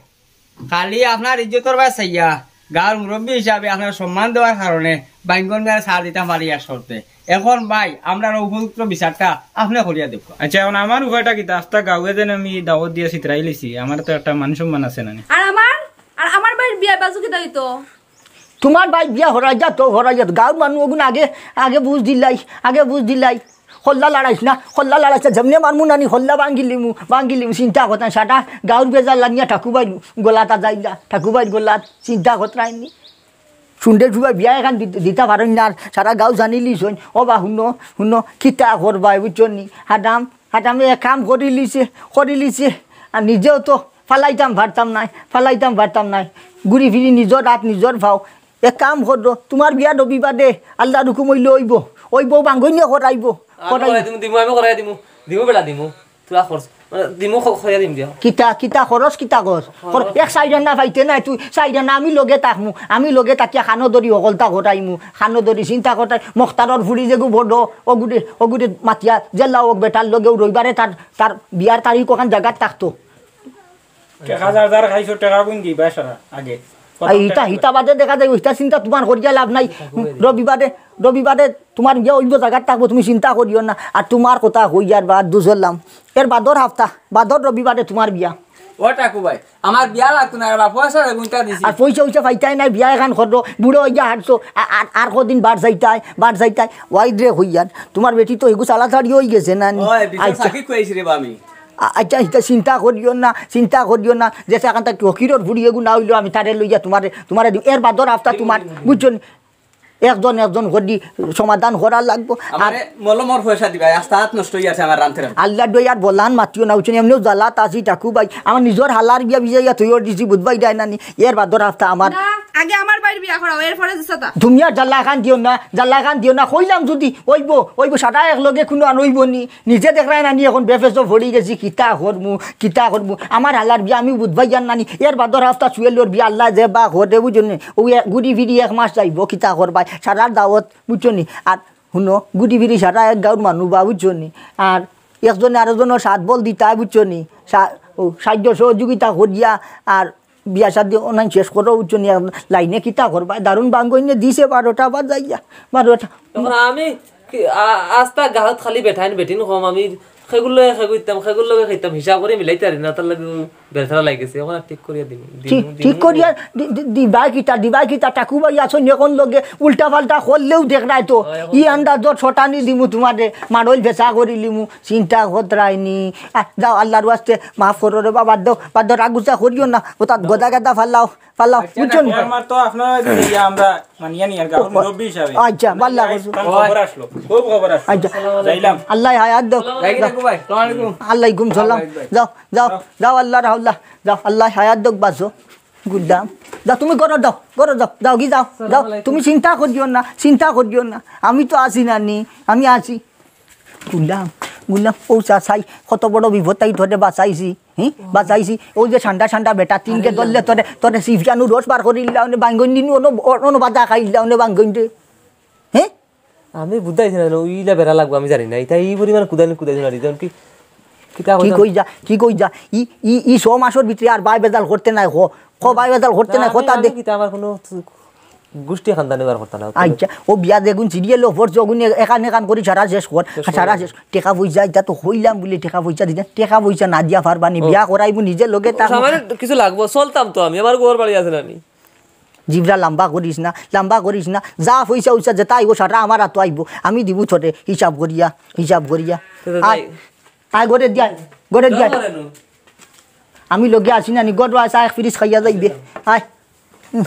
খালি আপনার ইজ্জতর বায় চাইয়া, গাঁওর মুরব্বি হিসাবে আপনার সম্মান দেওয়ার কারণে বাইঙ্গন মিয়ার ছাড় দিতাম পারি এক শর্তে। এখন ভাই, আমরার উপযুক্ত বিচারটা আপনে করিয়া দেউক্কা। আচ্ছা, এখন আমার উপায়টা কিতা? আস্তা গাঁওয়ে যেন আমি দাওয়াত দিয়া ছিতরাই লিছি, আমার তো একটা মান সম্মান আছে না নি? আর আমার, আর আমার ভাইর বিয়া বাজু কিতা অইতো? তুমার ভাইর বিয়া হরাই যা তো, হরাই যা তো। গাঁওর মানু অগুন আগে, আগে বুঝ দিলাই, আগে বুঝ দিলাই। হল্লা লড়াইস না, হল্লা লড়াইস না, যেমনে মারমু নানি, হল্লা ভাঙ্গিলিমু, ভাঙ্গিলিমু, চিন্তা করতাম, সারা গাঁওর বেজার লানিয়া ঠাকুবাইর গলাত যাইলা, ঠাকুবাইর গলাত, চিন্তা করতাম নি। সুন্দর সুবা বিয়া এখান দিত-, দিতা পারইন না, আর সারা গাঁও জানিলিছইন। ও বা হুনো, হুনো, কিতা করবায়, বুঝছো নি? হারাম, হারামে এক কাম করিলিছে, করিলিছে, আর নিজেও তো ফালাইতাম পারতাম নায়, ফালাইতাম পারতাম নায়। ঘুরি ফিরি নিজর আত, নিজর পাও। এক কাম করো, তুমার বিয়া রবিবারে, আল্লাহর হুকুম অইলে অইবো, অইবো, বাঙ্গইনে করাইবো, আমি করাইবো। করাই দিমু, দিমু, আমি করাই দিমু, দিমু বেটা দিমু, তুরা খরচ। মানে, দিমু খ-, খয়া দিম দিয়া। কিতা, কিতা খরচ, কিতা খরচ? খরচ। খর-, এক চাইর আনা পাইতে নায়, তুই চাইর আনা আমি লগে থাকমু, আমি লগে থাকিয়া খানো ধরি হকলতা ঘটাইমু, খানো ধরি চিন্তা ঘটাই, মখতারর ফুড়ি যেগু বড়, অগুরে, অগুরে মাতিয়া, যেলা অউক বেটার লগেউ রবিবারে তার, তার বিয়ার তারিখ অখান জাগাত থাকতো। টেকা যার যার খাইছো, টেকা কুন দিবা সারা আগে? আর ইতা, ইতা বাদে দেখা যাইবো, ইতা চিন্তা তুমার করিয়া লাভ নাই। রবিবারে, রবিবারে তুমার বিয়া অইবো জাগাত থাকবো, তুমি চিন্তা করিও না। আর তুমার কথা কইয়ার বাদ দুজলাম, এর বাদর হাপ্তা, বাদর রবিবারে তুমার বিয়া। ও টাকু ভাই, আমার বিয়া লাগতো না রে বা, পয়সা রে গুনতা দিছি। আর পয়সা উইসা পাইতায় নায়, বিয়া এখান করো, বুড়া অইয়া হারছো, আ-, আর, আর কদিন বার যাইতায়, বার যাইতায়, ওয়াইদ রে কইয়ার, তুমার বেটি তো এগু চালাচালি অইগেছে না নি? ওই, বিশাল আচ্ছা। সাকিব কইছি রে বা আমি। আ-, আচ্ছা, ইতা চিন্তা করিও না, চিন্তা করিও না। যেছে এখান থাকি ফকিরর ফুড়ি এগু না অইলো, আমি তারে লইয়া তুমারে, তুমারে দিমু। এর বাদর হাপ্তা তুমার, বুঝছো নি? একজন একজন করি সমাধান করা লাগবো। আর আমারে মলমর পয়সা দিবা, আস্তা আত নষ্ট অইয়া আছে আমার রানতে রানতে। আল্লার দয়ার বলান মাতিও না, বুঝছো নি? এমনেউ জ্বালাত আছি, টাকু ভাই। আমার নিজর হালার বিয়া ভিজাইয়া থইয়া দিছি, বুঝবায় যায় না নি? এর বাদর হাপ্তা আমার না, আগে আমার ভাইর বিয়া করাও, এরপরে দিছো তা। তুমি আর জ্বালা খান দিও না, জ্বালা খান দিও না। কইলাম যুদি অইবো, অইবো, সারা এক লগে কুনু আন অইবো নি। নিজে দেখরায় না নি, অখন বেফেসো পড়ি গেছি, কিতা করমু, কিতা করমু। আমার হালার বিয়া আমি বুঝবায় যার না নি। এর বাদর হাপ্তা সুয়েলর বিয়া আল্লায় যে বা করে, বুঝছো নি? অউ এক, ঘুরি ফিরি এক মাস যাইবো, কিতা করবায়? সারার দাওত, বুঝছো নি? আর হুনো, ঘুরি ফিরি সারা এক গাউর মানুষ বা, বুঝছো নি? আর একজনে আরোজনর সাত বল দিতায়, বুঝছো নি? সা-, অউ সাহায্য সহযোগিতা করিয়া আর বিয়া শাদি অনাইন শেষ করো, বুঝছো নি? এখন লাইনে কিতা করবায়? দারুণ বাঙ্গইনে দিছে বারোটা বাজাইয়া, বারোটা। এখন আমি কি, আ-, আস্তা গাঁওত খালি বেটাইন বেটিন কম, আমি খেগুর লগে খেগুইতাম, খেগুর লগে খাইতাম, হিসাব করি মিলাইতারি না, তার লাগি বেচারা লাগিছে, এখন আর ঠিক করিয়া দিমু, দিমু, ঠিক, দিমু। ঠিক করিয়া দি-, দি-, দিবায় কিতা, দিবায় কিতা, টাকু ভাই আছো নি অখন লগে, উল্টা পাল্টা করলেউ দেখরায় তো। অয়, এখন ই আন্দাজর ছটানি দিমু তুমারে, মারইল ভেসা করিলিমু। চিন্তা কররায় নি। আহ, যাও, আল্লার ওয়াস্তে মাফ করো রে বাবা, বাদ দেও, বাদ দেও, রাগ গুসা করিও না। অউ তাত গদা গদা ফালাও, ফালাও, আচ্ছা, বুঝছো নি? আমার তো আপনারা দিকে গিয়া আমরা মানিয়া নি আর গাঁওর মুরব্বি হিসাবে। আচ্ছা, ভালা করছো। খবর আসলো, খুব খবর আসলো। আচ্ছা। যাইলাম। আল্লায় হায়াত দেউক। যাই কি দেখো ভাই? আসসালামু আলাইকুম। ওয়ালাইকুম সালাম। ভাই, ভাই। যাও, যাও, যাও। যাও, আল্লার হাওলা। যাও, আল্লায় হায়াত দেউক, বাঁচো। গুলাম। যাও, তুমি ঘরো যাও, ঘরো যাও, যাওগি যাও, যাও। আসসালামু আলাইকুম। তুমি চিন্তা করিও না, চিন্তা করিও না। আমি তো আছি না নি, আমি আছি। গুলাম, গুলাম, অউ চাচায় কত বড় বিপদ থাকি তোরে বাঁচাইছি, হি? বাঁচাইছি। অউ যে ঠান্ডা ঠান্ডা বেটা, তিনকে আরে ধরলে আল্লাহ। তোরে, তোরে সিফিয়ানু রস বার করিল্লা, অনে বাঙ্গইন দিনু, অনো, অনো বাদা খাইল্লা, অনে বাঙ্গইন দে। হি? আমি বুঝাইছি না, অউ ইলা বেড়া লাগবো, আমি জানি না। ইতা ই পরিমাণ কুদানি কুদাইছে না, রিজন কি, কিতা কি কইতাম? কই যা, কি কই যা? ই, ই, ই ছ মাসর ভিতরে আর বায় বেজাল করতে নায়, ক, ক বায় বেজাল করতে না, নায়, আমি, কথা দে। আমি কিতা, আমার কুনু গুষ্টি খান্দানি বার করতা না। আচ্ছা, অউ বিয়া যেগুন সিরিয়ালো পড়ছে, অগুন এ-, এখান এখান করি সারা শেষ কর, শেষ কর। সারা শেষ। টেকা পয়সা, ইতা তো কইলাম বুলি টেকা পয়সা দিতে, টেকা পয়সা না দিয়া পারবা নি, ও। বিয়া করাইমু নিজে লগে থাকমু। সামান্য কিছু লাগবো, চলতাম তো আমি, আমার ঘর বাড়ি আছে না নি? জিবরা লম্বা করিস না, লম্বা করিস না, যা পয়সা উইসা যেতা আইবো, সারা আমার আতো আইবো, আমি দিমু তোরে হিসাব করিয়া, হিসাব করিয়া। তো, তো, আয়, তাই। আয়, ঘরে দিয়া, ঘরে দিয়া। যাও, ঘরে নু। আমি লগে আছি না নি, ঘরো আয়, চা এক পিরিচ খাইয়া যাইবে। আয়। উম।